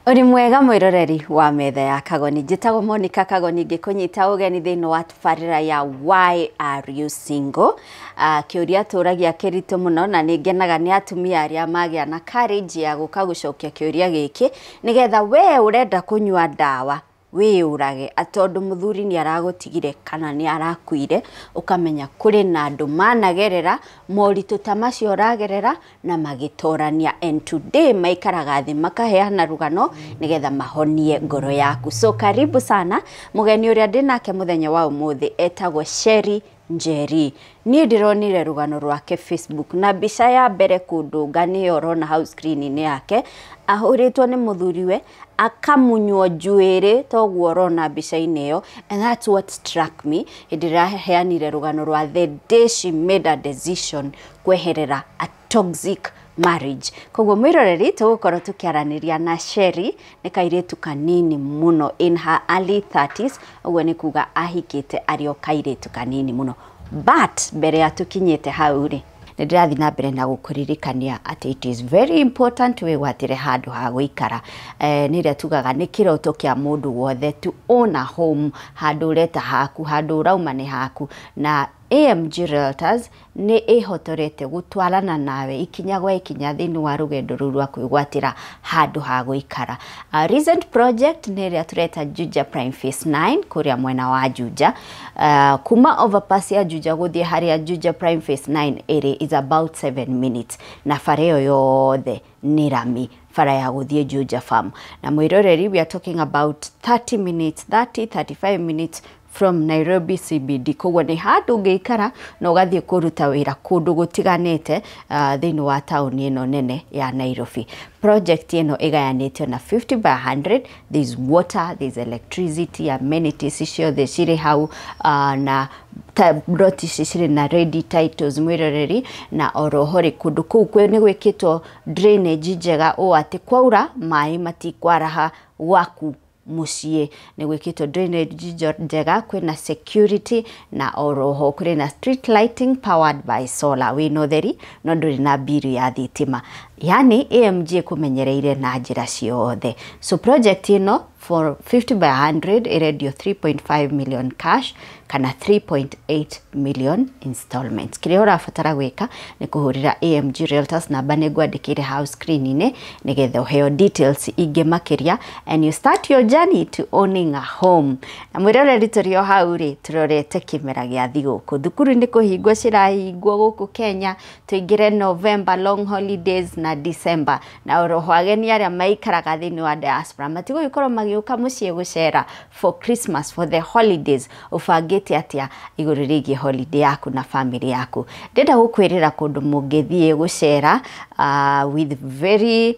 Uri mwega mwiroreri wa metha ya Kagoni. Njĩtagwo Monica Kagoni, ngĩkũnyita ũgeni thĩinĩ wa tabarĩra ya Why Are You Single? Kĩũria tũragia kĩritũ mũno, na nĩ ngenaga nĩ atumia arĩa magĩa na courage ya gũka gũcokia kĩũria gĩkĩ, nĩgetha we ũrenda kũnyua ndawa wĩyũrage tondũ mũthuri nĩ aragũtigire kana nĩ arakuire, ũkamenya kũrĩ na andũ managerera moritũ ta macio ũragerera na magĩtorania, and today maikaraga thĩ makaheana rũgano nĩgetha mahonie ngoro yaku. So karibu sana. Mũgeni ũrĩa ndĩnake mũthenya wa ũmũthĩ etagwo Sherry Njeri. Niĩ ndĩronire rũgano rwake Facebook, na mbica ya mbere kũndũnga nĩyo ũrona hau screen-inĩ yake, ahũrĩtwo nĩ mũthuriwe akamunywo njuĩrĩ toguo ũrona mbica-inĩ ĩyo, and that's what struck me hĩndĩ ĩrĩa aheanire rũgano rwa the day she made a decision kweherera a toxic marriage. Koguo mwĩroreri, tũgũkorwo tũkĩaranĩria na Sherry. Nĩ kairĩtu kanini mũno, in her early 30s, ũguo nĩ kuga ahikĩte arĩ o kairĩtu kanini mũno. But mbere ya tũkinyĩte hau rĩ, nĩ ndĩrathiĩ na mbere na gũkũririkania atĩ it is very important wĩgwatĩre handũ ha gũikara. Nĩ ĩrĩa tugaga nĩ kĩroto kĩa mũndũ wothe to own a home, handũ ũreta haku, handũ ũrauma nĩ haku, na AMG Realtors nĩ ĩhotorete gũtwarana nawe ikinya gwa ikinya thĩinĩ wa rũgendo rũu rwa kwĩgwatĩra handũ ha gũikara. Recent project nĩ ĩrĩa tũreta Juja Prime Phase 9 kũrĩa mwena wa Juja. Kuma overpass ya Juja gũthiĩ harĩa Juja Prime Phase 9 ĩrĩ is about 7 minutes, na bara ĩyo yothe nĩ rami, bara ya gũthiĩ Juja Farm. Na mwĩroreri, we are talking about 30 minutes, 30 35 minutes from Nairobi CBD. Koguo nĩ handũ ũngĩikara na ũgathiĩ kũruta wĩra kũndũ gũtiganĩte thĩinĩ wa taũni ĩno nene ya Nairobi. Project ĩno ĩgayanĩtio na 50 by 100. There's water, there's electricity, amenities ciothe cirĩ hau, na plot ici cirĩ na ready titles, mwĩroreri. Na oroho rĩ, kũndũ kũu nĩ gwĩkĩtwo drainage njega ũũ atĩ kwaura maĩ matikwaraha gwaku mũciĩ. Nĩ gwĩkĩtwo drainage njega, kwĩna security, na oroho kũrĩ na street lighting powered by solar. Wĩna ũtheri no ndũrĩ na mbiru ya thitima. Yani AMG ĩkũmenyereire na njĩra ciothe. So project ĩno for 50 by 100 ĩrendio 3.5 million cash kana 3.8 million installments. Kĩrĩa ũrabatara gwĩka nĩ kũhũrĩra AMG Realtors, namba nĩ ngwandĩkĩire hau screen-inĩ, nĩgetha ũheo details ingĩ makĩria and you start your journey to owning a home. Na mwĩroreri, tũrĩ o hau rĩ, tũrorete kĩmera gĩa thigũkũ. Thukuru nĩ kũhingwo cirahingwo gũkũ Kenya, tũingĩre November long holidays na December, na oroho ageni arĩa maikaraga thĩinĩ wa diaspora matigũgĩkorwo magĩũka mũciĩ gũcera for Christmas, for the holidays. Ũbangĩte atĩa igũrũ rĩgiĩ holiday yaku na family yaku? Ndĩrenda gũkwĩrĩra kũndũ mũngĩthiĩ gũcera with very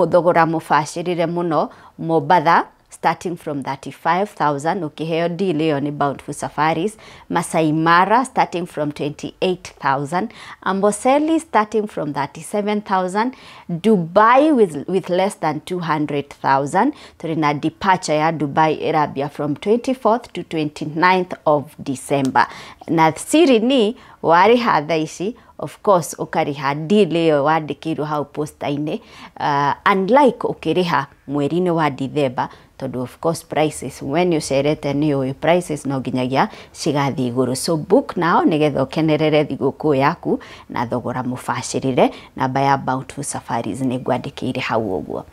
thogora mũbacĩrĩre mũno. Mombatha, starting from 35,000, ukiheo deal ĩyo nĩ Bountiful Safaris. Masai Mara, starting from 28,000. Amboseli, starting from 37,000. Dubai with less than 200,000. Tũrĩ na departure ya Dubai ĩrambia from 24th to 29th of December, na siri ni warĩha thaa ici, of course ũkarĩha deal ĩyo wandĩkĩirwo hau poster-inĩ, unlike ũkĩrĩha mweri-inĩ wa December, tondũ of course prices, when ũcerete nĩ ũĩ prices no nginyagia cigathiĩ igũrũ. So book now nĩgetha ũkenerere thigũkũ yaku na thogora mũbacĩrĩre. Namba ya Bountiful Safaris nĩ ngwandĩkĩire hau ũguo.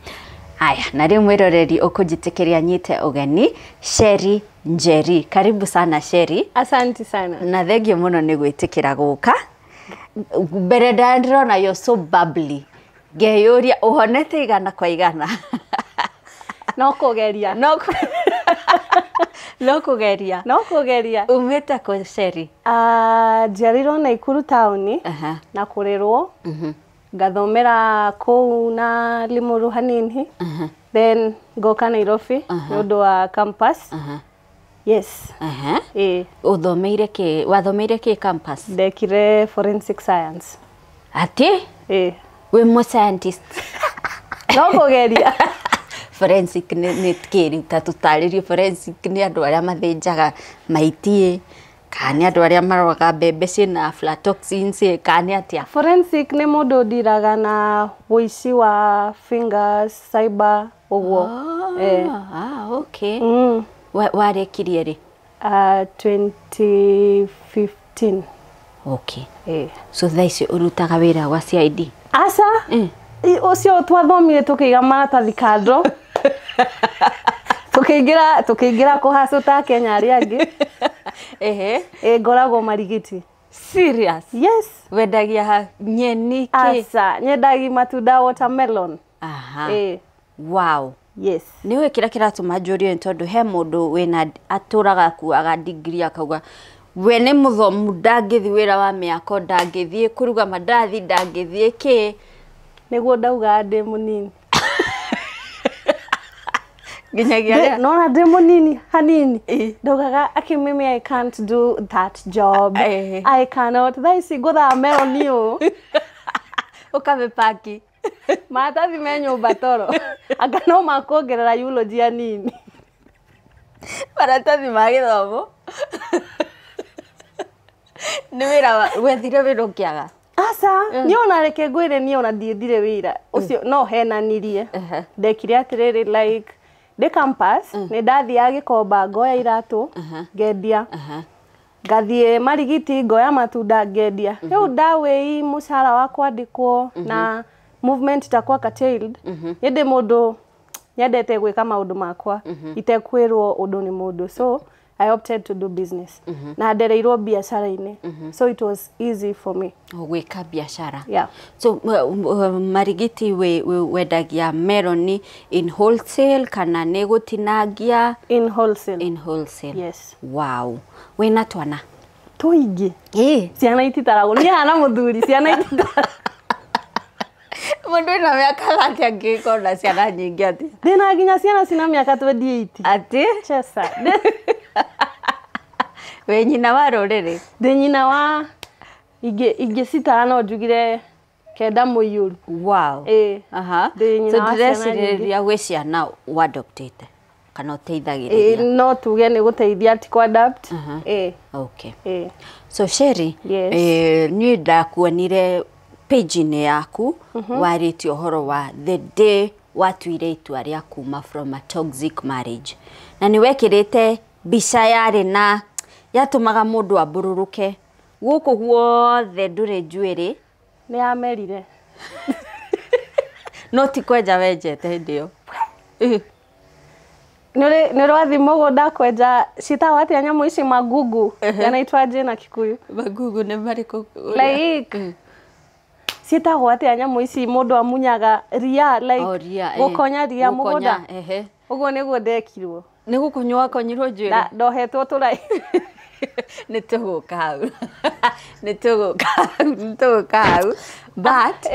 Haya, na rĩu mwĩroreri, ũkũnjĩtĩkĩria nyite ũgeni Sherry Njeri. Karibu sana, Sherry. Asante sana. Na thengio mũno nĩ gwĩtĩkĩra gũka. Mbere ndĩrona you're so bubbly, ngeyũria ũhonete 100%? No kũgeria. No kũgeria. No kũgeria. Umĩte kũ, Sherry? Njiarĩirwo Naikuru taũni na kũrerwo, ngathomera kũu na Limuru hanini, then ngoka Nairobi nĩ ũndũ wa campus. Yes. Ĩĩ. Ũthomeire kĩ? Wathomeire kĩ campus? Ndekire forensic science. Atĩ? Ĩĩ. Wĩ mũ scientist? No kũgeria. Forensic nĩ kĩ rĩu? Ta tũtarĩrie, forensic nĩ andũ arĩa mathĩnjaga maiti? Kana nĩ andũ arĩa maroraga mbembe ciĩna aflatoxins ĩ, kana nĩ atĩa? Forensic nĩ mũndũ ũndiraga na ũici wa fingers, cyber ũguo. Eh. Ah, okay. Mm. Warĩkirie rĩ? 2015. Okay. Eh. So thaa ici ũrutaga wĩra wa CID? Aca. Ũcio twathomire tũkĩiga maratathi kando. Tũkĩingĩra kũhacũ ta Kenya arĩa angĩ. Ehe. Ĩ, ngoragwo Marigiti. Serious? Yes. Wendagia ha nyeni kĩ? Aca, nyendagi matunda, watermelon. Aha. Ĩ. Wow. Yes. Nĩ ũĩ kĩrĩa kĩratũma njũrie nĩ tondũ he mũndũ wĩna atũraga akuaga degree akauga we nĩ mũthomu, ndangĩthiĩ wĩra wa mĩako, ndangĩthiĩ kũruga mandathi, ndangĩthiĩ kĩ. Nĩguo ndaugaga ndĩ mũnini. Nginyagia rĩa Nona ndĩ mũnini hanini. Ĩ. Ndaugaga akĩ mimi I can't do that job. Ĩ. I cannot. Thaa ici ngũthaga meloni ũũ. Ũkamĩpaki. Maratathi me nyũmba toro. Anga no makuongerera eulogy hanini. Maratathi ma gĩthomo. Nĩ wĩra wethire wĩra ũkĩaga? Aca, niĩ ona reke ngwĩre, niĩ ona ndiethire wĩra ũcio, no henanirie. Ndekire atĩrĩrĩ, like ndĩ campus nĩ ndathiaga Gĩkomba ngoya iratũ ngendia, ngathiĩ Marigiti ngoya matunda ngendia. Rĩu ndawĩi mũcara wa kwandĩkwo na movement itakuwa curtailed. Niĩ ndĩ mũndũ nyendete gwĩka maũndũ makwa itekwĩrwo ũndũ nĩ mũndũ, so I opted to do business na ndereirwo biacara-inĩ, so it was easy for me. Gwĩka biacara. Yeah. So Marigiti wendagia meloni in wholesale kana nĩ gũtinangia? In wholesale. In wholesale. Yes. Wow. Wĩna twana? Tũingĩ. Ĩ. Ciana ititaragwo niĩ hana mũthuri, ciana ititaragwo. Mũndũ wĩna mĩaka 30 angĩkorwo na ciana nyingĩ atĩa? Ndĩna nginya ciana cina mĩaka 28. Atĩ? Chesa. Wĩ nyina wa rũrĩrĩ? Ndĩ nyina wa ingĩ citara no njugire kenda mũiyũru. Wow. Ĩ. Aha. Ndĩ nyina So wa ciana nyingĩ. ndĩrecirĩria gwĩ ciana ũadoptĩte kana Ĩ, ũteithagĩrĩria? no tuge nĩ gũteithia, ti kũ-adapt. Ĩ. Okay. Ĩ. So Sherry, Yes. niĩ ndakuonire page-inĩ yaku warĩtie ũhoro wa the day watuire itua rĩa kuma from a toxic marriage, na nĩ wekĩrĩte mbica yarĩ na yatũmaga mũndũ ambũrũrũke gũkũ guothe ndũrĩ njuĩrĩ. Nĩ yamerire. No ti kwenja wenjete hĩndĩ ĩyo? Nĩ ũrathiĩ mũgũnda kwenja, ciĩtagwo atĩa nyamũ ici, magugu yanaitwa na Kikuyu? Magugu nĩ marĩkũ? Like ciĩtagwo atĩa nyamũ ici mũndũ amunyaga ria, like Oh, ria, eh. gũkonya ria Gũkonya, mũgũnda. Ehe. Ũguo nĩguo ndekirwo. Nĩ gũkonywo wakonyirwo njuĩrĩ? Ndohetwo tũrai. Nĩ tũgũka hau, nĩ tũgũka hau, nĩ tũgũka hau, but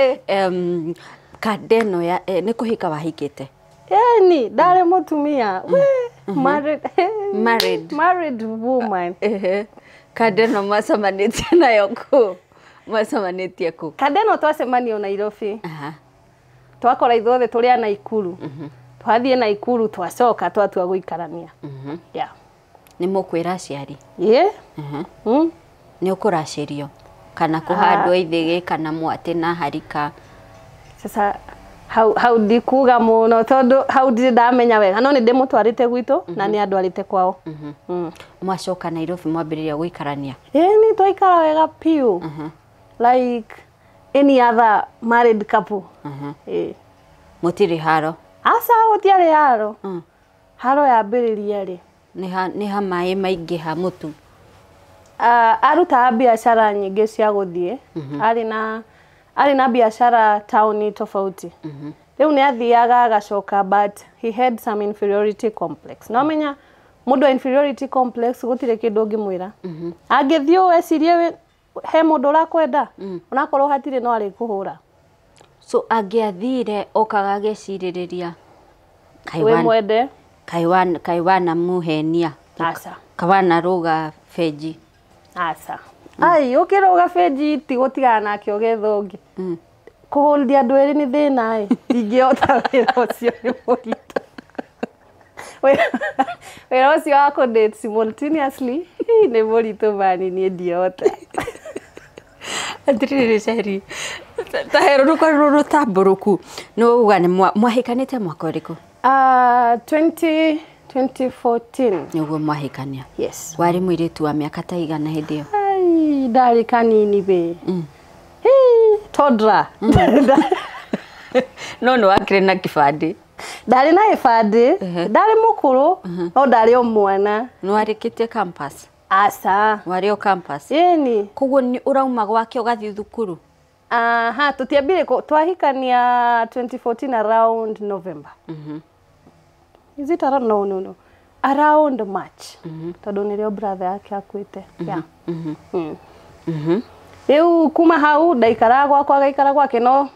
kanda ĩno ya nĩ kũhika wahikĩte? Yani ndarĩ mũtumia we married. Married. Married woman. Ehe. Kanda ĩno mwacemanĩtie nayo kũ? Mwacemanĩtie kũ? Kanda ĩno twacemanio Nairobi. Aha. Twakora ithuothe tũrĩ a Naikuru, twathiĩ Naikuru, twacoka twatua gũikarania. Yeah. Nĩ mũkwĩra aciari? Yeah. Nĩ ũkũracĩrio kana kũhandwo ithĩgĩ kana mwatĩ na harika? Sasa hau ndikuga mũno tondũ hau ndirĩ ndamenya wega, no nĩ ndĩmũtwarĩte gwitũ na nĩ andwarĩte kwao. Mwacoka Nairobi mwambĩrĩria gũikarania? Ĩĩ, nĩ twaikara wega piũ like any other married couple. Ĩĩ. Mũtirĩ haro? Aca, gũtiarĩ haro. Haro yambĩrĩria rĩ? Nĩ ha maĩ maingĩha mũtu? Arutaga biacara nyingĩ cia gũthiĩ, arĩ na biacara taũni tofauti. Rĩu nĩ athiaga agacoka, but he had some inferiority complex. No menya mũndũ wa inferiority complex gũtirĩ kĩndũ ũngĩmwĩra. Angĩthiĩ ũũ ecirie he mũndũ ũrakwenda, onakorwo hatirĩ, no arĩkũhũra. So angĩathire okaga agecirĩrĩria Wĩ mwende. Kaĩ wanamuhenia? Aca. Kawanarũga benji? Aca, ai, ũkĩrũga benji ti gũtigana nake ũgetha ũngĩ. Kũhũndi andũ erĩ nĩ thĩna ĩ, ndingĩhota, wĩra ũcio nĩ mũritũ. Wĩra ũcio wa kũ date simultaneously Nĩ mũritũ mani niĩ ndiota. Atirĩrĩ Sheri, ta he rũrũ rũtambũrũku nĩ uga nĩ mwahikanĩte mwaka ũrĩkũ? 2014. Nĩguo mwahikania. Yes. Warĩ mũirĩtu wa mĩaka ta igana hĩndĩ ĩyo? Ai, ndarĩ kanini be. Toddler. No nĩ wakĩrĩ na kĩbandĩ? Ndarĩ na gĩbandĩ, ndarĩ mũkũrũ, no ndarĩ o mwana. Nĩ warĩkĩtie campus? Aca. Warĩ o campus? Ĩni. Koguo nĩ ũrauma gwake ũgathiĩ thukuru? Aha, tũtiambire twahikania 2014 around November. Is it around? No, no, no. Around March. Tondũ nĩrĩo brother yake akuĩte. Yeah. Rĩu kuma hau ndaikaraga gwakwa agaikara gwake no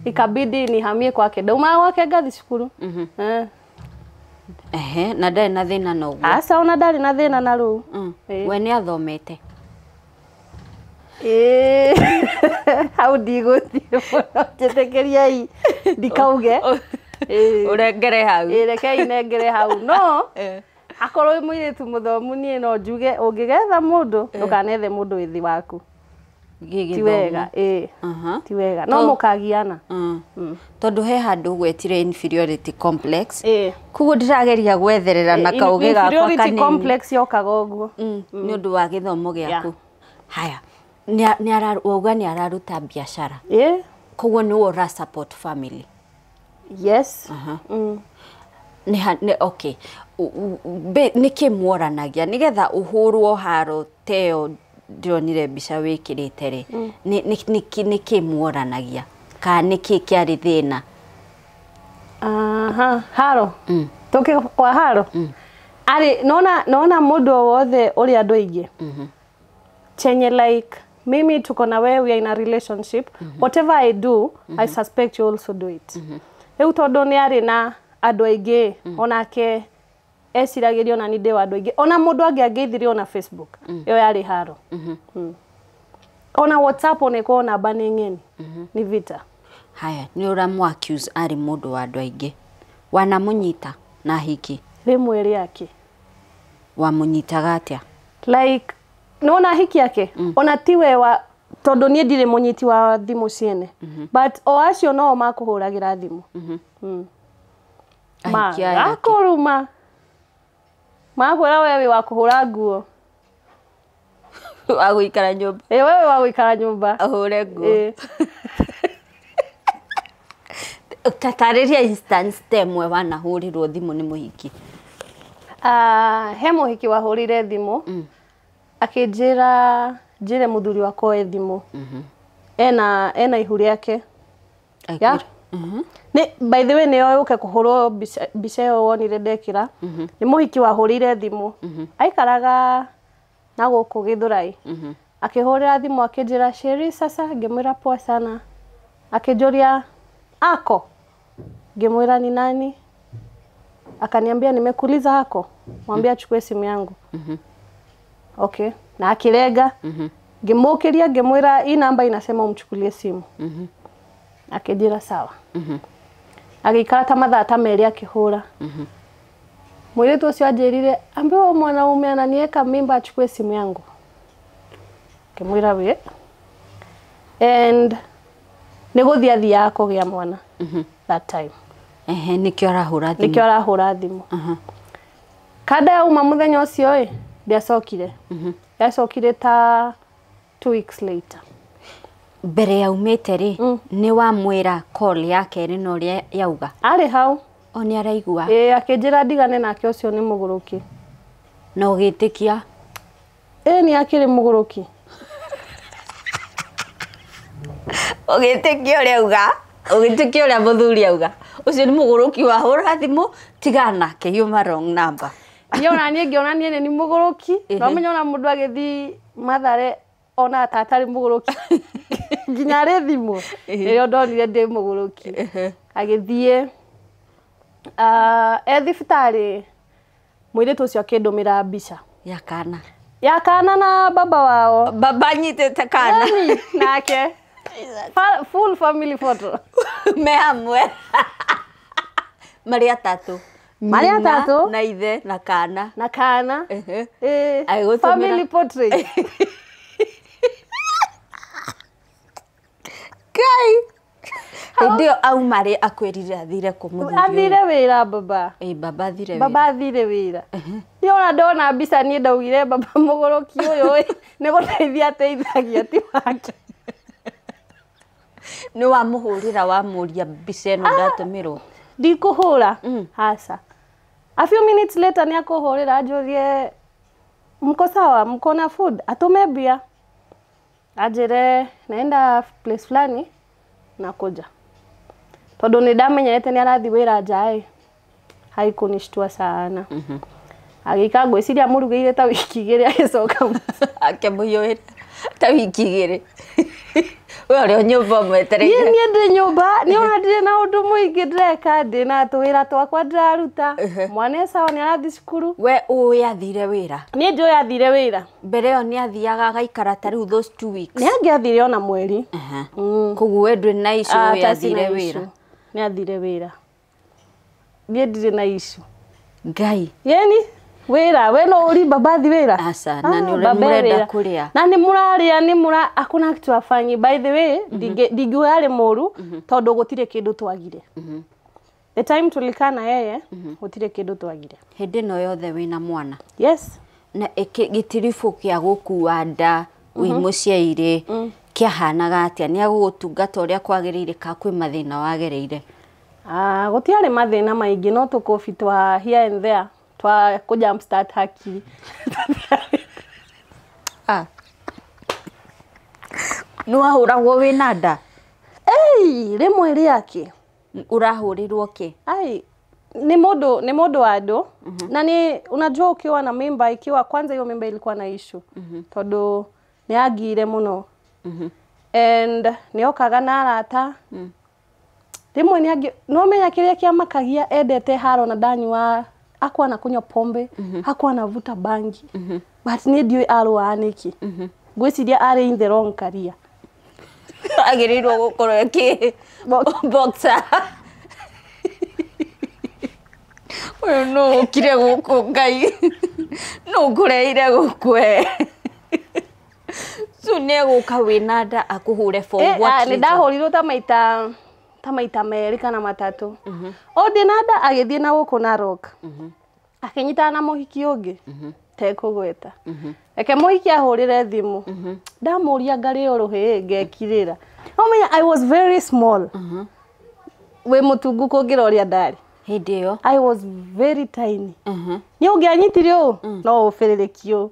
ikabidi nihamie kwake. Ndaumaga gwake ngathi cukuru. Ehe, na ndarĩ na thĩna na ũguo? Aca, ona ndarĩ na thĩna na rĩu. We nĩ athomete? Hau ndigũthiĩ mũno, njĩtĩkĩriei ndikauge. Ũrengere hau. Rekei nengere hau no akorwo wĩ mũirĩtu mũthomu niĩ no njuge ũngĩgetha mũndũ ndũkanethe mũndũ wĩ thĩ waku. Ti wega, ti wega. No mũkagiana. Tondũ he handũ ũgwetire inferiority complex. Koguo ndĩrageria gwetherera na kaũgĩ gakwa Inferiority kanini. complex yokaga ũguo. Nĩ ũndũ wa gĩthomo gĩaku. Haya, wauga nĩ araruta biacara. Koguo nĩwe ũra support family. Yes. Okay. Nĩkĩ mworanagia nĩgetha ũhũrwo haro teo ndĩronire mbica wĩkĩrĩte rĩ? Nĩkĩ mworanagia kana nĩkĩ kĩarĩ thĩna? Aha, haro. Tũkĩ kwa haro. Arĩ nona mũndũ o wothe ũrĩa andũ aingĩ. Chenye like mimi tuko na wewe, we are in a relationship. Whatever I do, I suspect you also do it. Rĩu tondũ nĩ arĩ na andũ aingĩ onake eciragĩria ona ni ndĩ wa andũ aingĩ ona mũndũ angĩangeithirie ona Facebook ĩyo yarĩ haro. Ona WhatsApp ona ĩkorwo namba nĩ ng'eni ni vita. Haya, nĩ ũramũ accuse arĩ mũndũ wa andũ aingĩ. Wanamũnyita na hiki? Rĩmwe rĩake. Wamũnyitaga atĩa? Like nona hiki yake ona tiwe wa tondũ niĩ ndirĩ mũnyiti wa thimũ ciene but o acio no makũhũragĩra thimũ. Ahiki aya ake. Magakũruma makwĩra we wĩ wa kũhũra nguo. Wa gũikara nyũmba. Ĩ we wĩ wa gũikara nyũmba. Ahũre nguo. Tatarĩria instance ta ĩmwe wanahũrĩrwo thimũ nĩ mũhiki. He mũhiki wahũrire thimũ akĩnjĩra njĩre mũthuri wakwa oe thimũ. Ena ihu rĩake. Ya? Nĩ by the way nĩyo yũke kũhũrwo mbica ĩyo wonire ndekĩra. Nĩ mũhiki wahũrĩire thimũ. Aikaraga na gũkũ Gĩthũrai. Akĩhũrĩra thimũ akĩnjĩra Sheri sasa, ngĩmwĩra poa sana. Akĩnjũria ako? Ngĩmwĩra ni nani? Akaniambia nimekuuliza ako. Mwambie achukue simu yangu. Okay. Na akirega. Ngĩmũkĩria ngĩmwĩra hii namba inasema umchukulie simu. Akĩnjĩra sawa. Agĩikara ta mathaa ta merĩ akĩhũra. Mũirĩtu ũcio anjĩrire ambiwa mwanaume ananieka mimba achukue simu yangu. Ngĩmwĩra we. And nĩ gũthiĩ athiaga kũgĩa mwana that time. Ehe, nĩkĩo arahũra thimũ. Nĩkĩo arahũra thimũ. Kanda yauma mũthenya ũcio ĩ ndiacokire. Yacokire ta 2 weeks later. Mbere yaumĩte rĩ, nĩ wamwĩra call ya kerĩ na ũrĩa yauga? Arĩ hau. O nĩ araigua? Ĩĩ, akĩnjĩra ndigane nake ũcio nĩ mũgũrũki. Na ũgĩtĩkia? Ĩĩ, nĩ akĩrĩ mũgũrũki. Ũgĩtĩkia ũrĩa auga? Ũgĩtĩkia ũrĩa mũthuri auga? Ũcio nĩ mũgũrũki wahũra thimũ, tigana nake, yuma wrong number. Niĩ ona niĩ ngĩona niĩ nĩ mũgũrũki. No menye ona mũndũ agĩthiĩ Mathare ona ta atarĩ mũgũrũki. Nginya arĩ thimũ. Rĩrĩa ndonire ndĩ mũgũrũki. Agĩthiĩ e thibitarĩ mũirĩtu ũcio akĩndũmĩra mbica. Ya kana. Ya kana na baba wao. Baba anyitĩte kana. Nake. Full family photo. Me hamwe. Marĩ atatũ. Marĩ atatũ. Na ithe na kana. Na kana. Agĩgũtũmĩra. Family portrait. Ngai. Hĩndĩ ĩyo auma rĩ akwĩrire athire kũ mũthuri ũyũ? Athire wĩra baba. Ĩ baba athire wĩra. Baba athire wĩra. Niĩ ona ndona mbica niĩ ndaugire baba mũgũrũki ũyũ ĩ, nĩ gũteithia ateithagia ti wake. Nĩ wamũhũrĩra wamũria mbica ĩno ndatũmĩrwo? Ndikũhũra. Aca. A few minutes later nĩ akũhũrĩra anjũrie mko sawa, mko na food, atũme mbia. Anjĩre naenda place fulani nakuja. Tondũ nĩ ndamenyerete nĩ arathiĩ wĩra nja ĩ, haikunishtua sana. Agĩka ngwĩciria amũrugĩire ta wiki igĩrĩ agĩcoka mũciĩ. Akĩmũiyũrĩra ta wiki igĩrĩ. We ũrĩ o nyũmba ũmwetereire. Niĩ ndĩ nyũmba, niĩ ona ndirĩ na ũndũ mũingĩ ndĩreka, ndĩ na tũwĩra twakwa ndĩraruta. Mwana e sawa nĩ arathiĩ cukuru. We ũĩ athire wĩra? Niĩ njũĩ athire wĩra. Mbere ĩyo nĩ athiaga agaikara ta rĩu those 2 weeks. Nĩ angĩathire ona mweri. Koguo we ndũrĩ na issue Ah, ũĩ ta sina athire issue. wĩra. Nĩ athire wĩra. Niĩ ndirĩ na issue. Ngai. Yeni wĩra we no ũri baba athi wĩra. Aca, na nĩ baba e mũrenda wĩra. kũrĩa. Na nĩ mũrarĩa nĩ mũra hakuna kitu afanyi. By the way, ndingiuga arĩ mũru tondũ gũtirĩ kĩndũ twagire. The time tulikaa na yeye gũtirĩ kĩndũ twagire. Hĩndĩ ĩno yothe wĩna mwana. Yes. Na gĩtiribũ kĩa gũkua nda wĩ mũciĩ rĩ kĩahanaga atĩa? Nĩ agũgũtungata ũrĩa kwagĩrĩire kana kwĩ mathĩna wagereire? Gũtiarĩ mathĩna maingĩ no tũkobi twa here and there twa kũ jump start hakiri. Nĩ wahũragwo wĩna nda? Ei, rĩmwe rĩake. Ũrahũrĩrwo kĩ? Ai, ni mũndũ wa andũ. Na ni unajua ukiwa na mimba, ikiwa kwanza hiyo mimba ilikuwa na issue. Tondũ nĩ angire mũno. And nĩ okaga na arata. Rĩmwe nĩ angi no menya kĩrĩa kĩamakagia endete haro na ndanyua, hakuwa anakunywa pombe, hakuwa anavuta bangi. But niĩ ndiũĩ arũaga nĩkĩ. Ngwĩciria arĩ in the wrong career. Agĩrĩirwo gũkorwo kĩ? Boxer. Ũyũ nũ ũkire gũkũ Ngai? Nũ ũkũreire gũkũ we? So nĩ egũka wĩna nda akũhũre for what Nĩ reason? ndahũrirwo ta maita merĩ kana matatũ. O ndĩna nda agĩthiĩ na gũkũ Narok. Akĩnyitana na mũhiki ũngĩ. Tekũgweta. Reke mũhiki ahũrĩre thimũ. Ndamũria ngarĩo rũhĩ ngekirĩra. No menya I was very small. Wĩ mũtungu kũngĩra ũrĩa ndarĩ. Hĩndĩ ĩyo? I was very tiny. Nĩ ũngĩanyitire ũũ no ũbĩrĩrĩki ũũ.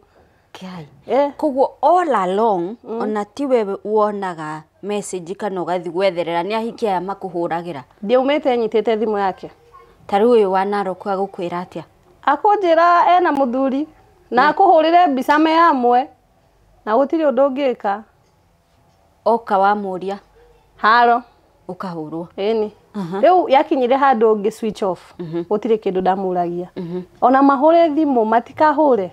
Ngai. Koguo all along ona tiwe wonaga message kana ũgathiĩ gwetherera nĩ ahiki aya makũhũragĩra. Ndiaumĩte nyitĩte thimũ yake. Ta rĩu ũyũ wa Narok agũkwĩra atĩa? Akũnjĩra ena mũthuri na akũhũrĩre mbica me hamwe na gũtirĩ ũndũ ũngĩka. Oka wamũria? Haro. Ũkahũrwo. Ĩni. Rĩu yakinyire handũ ngĩ switch off. Gũtirĩ kĩndũ ndamũragia. Ona mahũre thimũ matikahũre.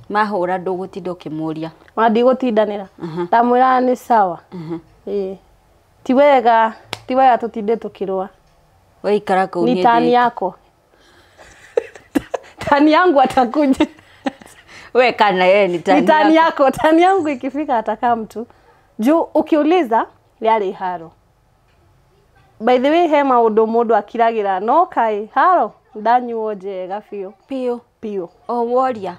Mahũra ndũgũtinda ũkĩmũria. Ona ndigũtindanĩra. Ndamwĩraga nĩ sawa. Ĩĩ. Ti wega, ti wega tũtinde tũkĩrũa. Waikara kũu Ni niĩ tani ndĩ- yako. Tani yangu atakuja. We kana yeye ni tani Ni tani yako. yako. Tani yangu ikifika atakaa mtu. Juu ukiuliza rĩarĩ haro. By the way he maũndũ mũndũ akiragĩra no kaĩ haro ndanyuo njega biũ. Biũ. Biũ. O woria.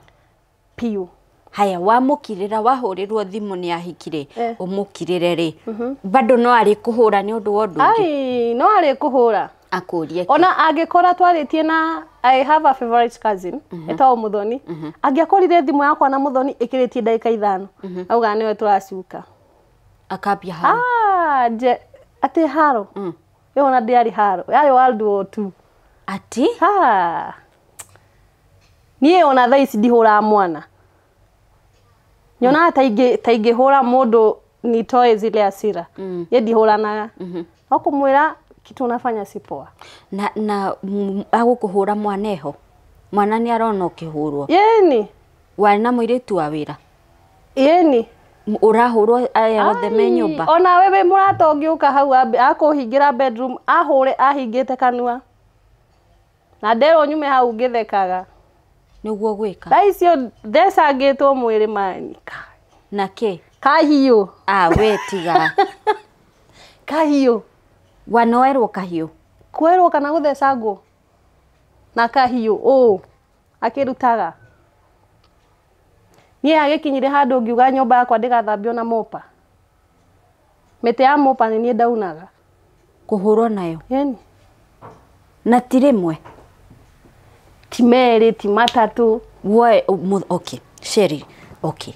Biũ. Haya wamũkirĩra wahũrĩrwo thimũ nĩ ahikire ũmũkirĩre rĩ bado no arĩ kũhũra nĩ ũndũ wa ũndũ ũngĩ? Ai, no arĩ kũhũra. Akũrie kĩ? Ona angĩkora twarĩtie na I have a favorite cousin etagwo Muthoni. Angĩakorire thimũ yakwa na Muthoni ĩkĩrĩtie ndagĩka ithano auga nĩwe tũracuka. Akambia haro. Nje atĩ haro. Ĩyo ona ndĩarĩ haro, yarĩ World War II. Ati? Ha. Niĩ ona thaa ici ndihũraga mwana. Nyonaga ta ingĩhũra mũndũ nitoe zile hasira. Niĩ ndihũranaga. No kũmwĩra kitu unafanya si poa. Na agũkũhũra mwana eho? Mwana nĩ arona ũkĩhũrwo? Yeni. Warĩ na mũirĩtu wa wĩra? Yeni. Ũrahũrwo aya othe me nyũmba? Ona we wĩ mũrata ũngĩũka hau akũhingĩra bedroom ahũre ahingĩte kanua. Na nderwo nyume hau ngĩthekaga. Nĩguo gwĩka. Thaa icio thecangĩtwo mwĩrĩ mani. Na kĩ? Kahiũ. Ah, we tiga. Kahiũ. Wanoerwo kahiũ? Kwerwo kana gũthecangwo na kahiũ ũũ akĩrutaga. Niĩ agĩkinyire handũ ngiuga nyũmba yakwa ndĩgathambio na mopa. Mĩtĩ ya mopa nĩ niĩ ndaunaga. Kũhũrwo nayo? Ĩni. Na ti rĩmwe? Ti merĩ, ti matatũ. Woe, okay, Sherry, okay.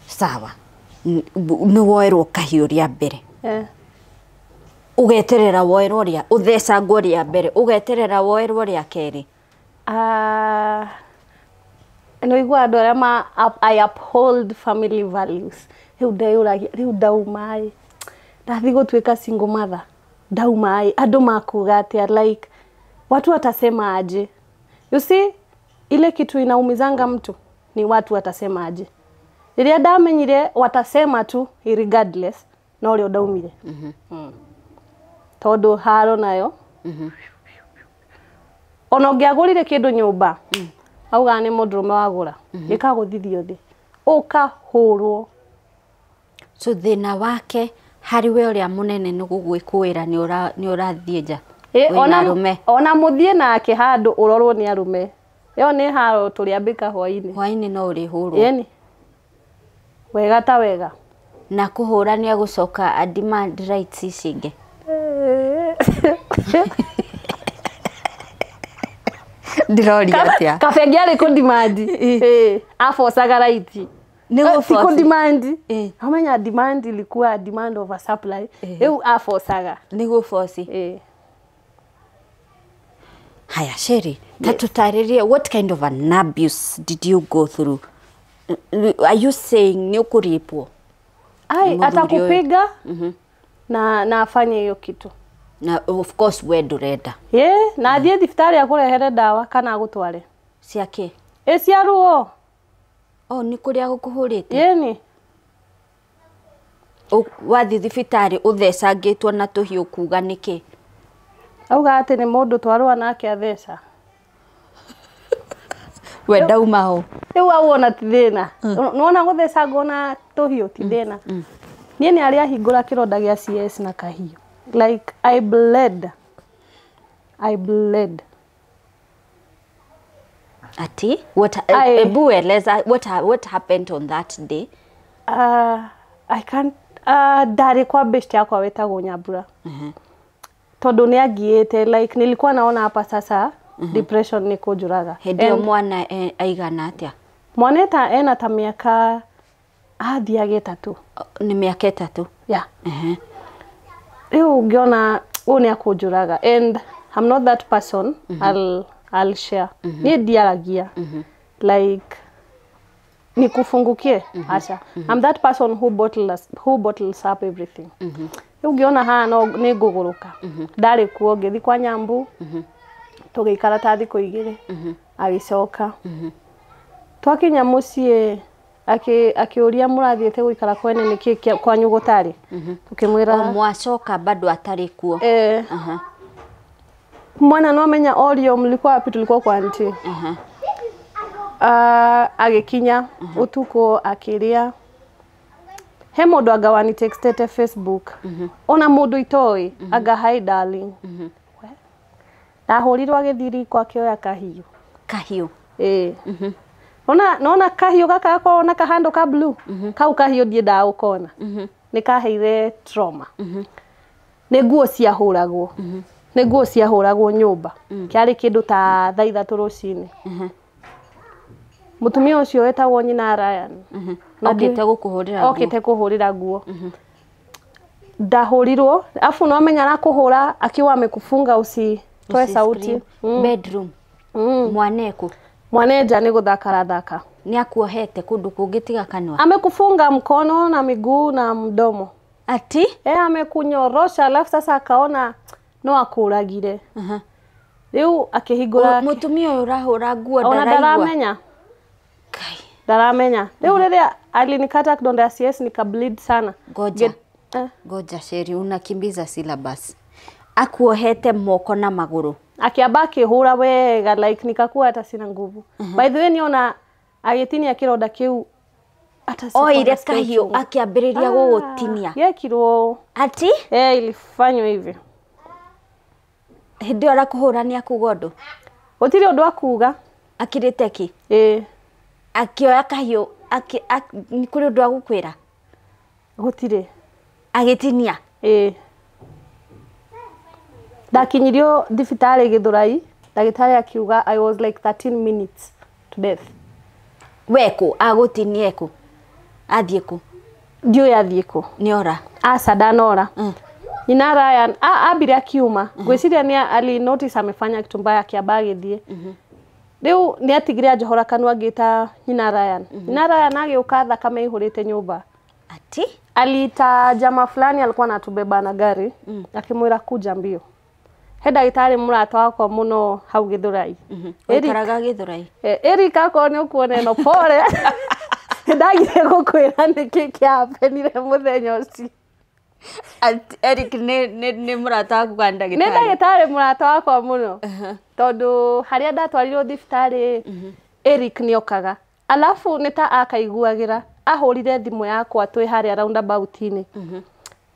Sawa. Nĩ woerwo kahiũ rĩa mbere. Ũgeterera woerwo rĩa, ũthecangwo rĩa mbere, ũgeterera woerwo rĩa kerĩ. Nĩ ũiguaga andũ arĩa ma I uphold family values. Rĩu ndeyũragia, rĩu ndauma ĩ, ndathiĩ gũtuĩka single mother, ndauma ĩ, andũ makuga atĩa, like watu watasema aje? You see, ile kitu inaumizanga mtu ni watu watasema aje. Rĩrĩa ndamenyire watasema tu regardless, no rĩo ndaumire. Tondũ haro nayo. Ona ũngĩagũrire kĩndũ nyũmba, augaga nĩ mũndũrũme wagũra, gĩkagũthithio thĩ, ũkahũrwo. So thĩna wake harĩ we ũrĩa mũnene nĩ gũgwĩkũĩra nĩ ũrathiĩ nja. Wĩna arũme. Ona mũthiĩ nake handũ ũrorwo nĩ arũme. Ĩyo nĩ haro tũrĩambĩka hwainĩ. Hwainĩ no ũrĩhũrwo. Ĩni. Wega ta wega. Na kũhũra nĩ agũcoka a demand rights ici ingĩ. Ndĩroria atĩa? Kabengi arĩ kũ-demand. Abocaga right. Nĩ Ti kũ-demand. Eh. Amenya demand ilikuwa demand over supply. Rĩu abocaga. Nĩ gũboci. Haya, Sherry, ta tũtarĩrie, what kind of an abuse did you go through? Are you saying nĩ ũkũrĩpwo? Ai, atakupiga na afanye hiyo kitu. Na of course we ndũrenda. Na athiĩ thibitarĩ akũrehere ndawa kana agũtware. Ciake? Ĩ cia ruo. Oh, nĩ kũrĩa gũkũhũrĩte? Ĩni. Wathiĩ thibitarĩ ũthecangĩtwo na tũhiũ kuga nĩkĩ? Auga atĩ nĩ mũndũ twarũa nake atheca. We ndauma ho. Rĩu au ona ti thĩna. Nĩwona gũthecangwo na tũhiũ ti thĩna. Niĩ nĩ arĩa ahingũra kĩronda gĩa CS na kahiũ. Like I bled. I bled. Ati? What, ebu eleza, what happened on that day? I can't, ndarĩ kwa best yakwa wetagwo Nyambura. Tondũ nĩ angiĩte, like nilikuwa naona hapa sasa depression nĩ kũnjũraga. Hĩndĩ ĩyo mwana aigana atĩa? Mwana ena ta mĩaka athiaga ĩtatũ. Nĩ mĩaka ĩtatũ? Yeah. Rĩu ngĩona ũyũ nĩ akũnjũraga and I'm not that person. I'll share. Niĩ ndiaragia. Like nikufungukie acha. I'm that person who bottles up everything. Rĩu ngĩona haha no nĩ ngũgũrũka. Ndarĩ kuo ngĩthiĩ kwa Nyambu. Tũgĩikara ta thikũ igĩrĩ. Agĩcoka. Twakinya mũciĩ akĩũria mũrathiĩte gũikara kwene nĩkĩ kwanyu gũtarĩ. Tũkĩmwĩra mwacoka bado atarĩ kuo. Mwana no amenya orio mlikuwa wapi, tulikuwa kwa auntie. Agĩkinya ũtukũ akĩrĩa. He mũndũ anga wani textete Facebook. Ona mũndũ itoĩ anga hi darling. Ndahũrirwo agĩthiĩ riko akĩoya kahiũ. Kahiũ? Ona nona kahiũ gaka gakoragwo na kahandũ ka blue. Kau kahiũ ndiendaga gũkona. Nĩ kaheire trauma. Nĩ nguo ciahũragwo. Nĩ nguo ciahũragwo nyũmba. Kĩarĩ kĩndũ ta thaa ithatũ rũcinĩ. Mũtumia ũcio wetagwo nyina Ryan. Okĩte gũkũhũrĩra nguo. Okĩte kũhũrĩra nguo. Ndahũrirwo, afu no amenya arakũhũra akiwa amekufunga usitoe sauti. Bedroom. Mwaneku. Mwaneja nĩ gũthaka arathaka. Nĩ akuohete kũndũ kũngĩ tiga kanua. Amekufunga mkono na miguu na mdomo. Ati? Amekunyorosha alafu sasa akaona no akũragire. Rĩu akĩhingũra. Mũtumia ũyũ ũrahũra nguo ndaraigua. Ona ndaramenya. Ndaramenya. Rĩu rĩrĩa alinikata kidonda ya CS nika bleed sana. Ngoja. Ngoja Sherry, unakimbiza syllabus. Akuohete moko na magũrũ. Akiamba akĩhũra wega, like nikakuwa hata sina nguvu. By the way, niona agĩtinia kĩronda kĩu hata sikuwa Oire nasikia kahiũ uchungu. akĩambĩrĩria gũgũtinia. Yekirwo. Ati? Eh, ilifanywa hivi. Hĩndĩ ĩyo arakũhũra nĩ akuga ũndũ? Gũtirĩ ũndũ akuga. Akirĩte ki? Ĩĩ. Akĩoya kahiũ nĩ kũrĩ ũndũ agũkwĩra? Gũtirĩ. Agĩtinia? Ĩĩ. Ndakinyirio thibitarĩ Gĩthũrai, ndagĩtarĩ akiuga I was like 13 minutes to death. We kũ? Agũtinia kũ? Athiĩ kũ? Ndiũĩ athiĩ kũ. Nĩora? Aca, ndanora. Nyina Ryan ambire akiuma. Ngwĩciria nĩ ali notice amefanya kitu mbaya, akĩamba agĩthiĩ. Rĩu nĩ atigire anjohora kanua ngĩta nyina Ryan. Nyina Ryan agĩũka thakame ĩihũrĩte nyũmba. Ati? Aliita jamaa fulani alikuwa anatubeba na gari, akimwĩra kuja mbio. He ndagĩtarĩ mũrata wakwa mũno hau Gĩthũrai. Eric. Ũikaraga Gĩthũrai? Eric, akorwo nĩ ũkuona ĩno, pole. Ndagire gũkwĩra nĩkĩ kĩahapenire mũthenya ũcio. Eric nĩ mũrata waku kana Nĩ ndagĩtarĩ? ndagĩtarĩ mũrata wakwa mũno. Tondũ harĩa ndatwarirwo thibitarĩ, Eric nĩokaga. Alafu nĩ ta akaiguagĩra, ahũrire thimũ yakwa twĩ harĩa roundabout-inĩ.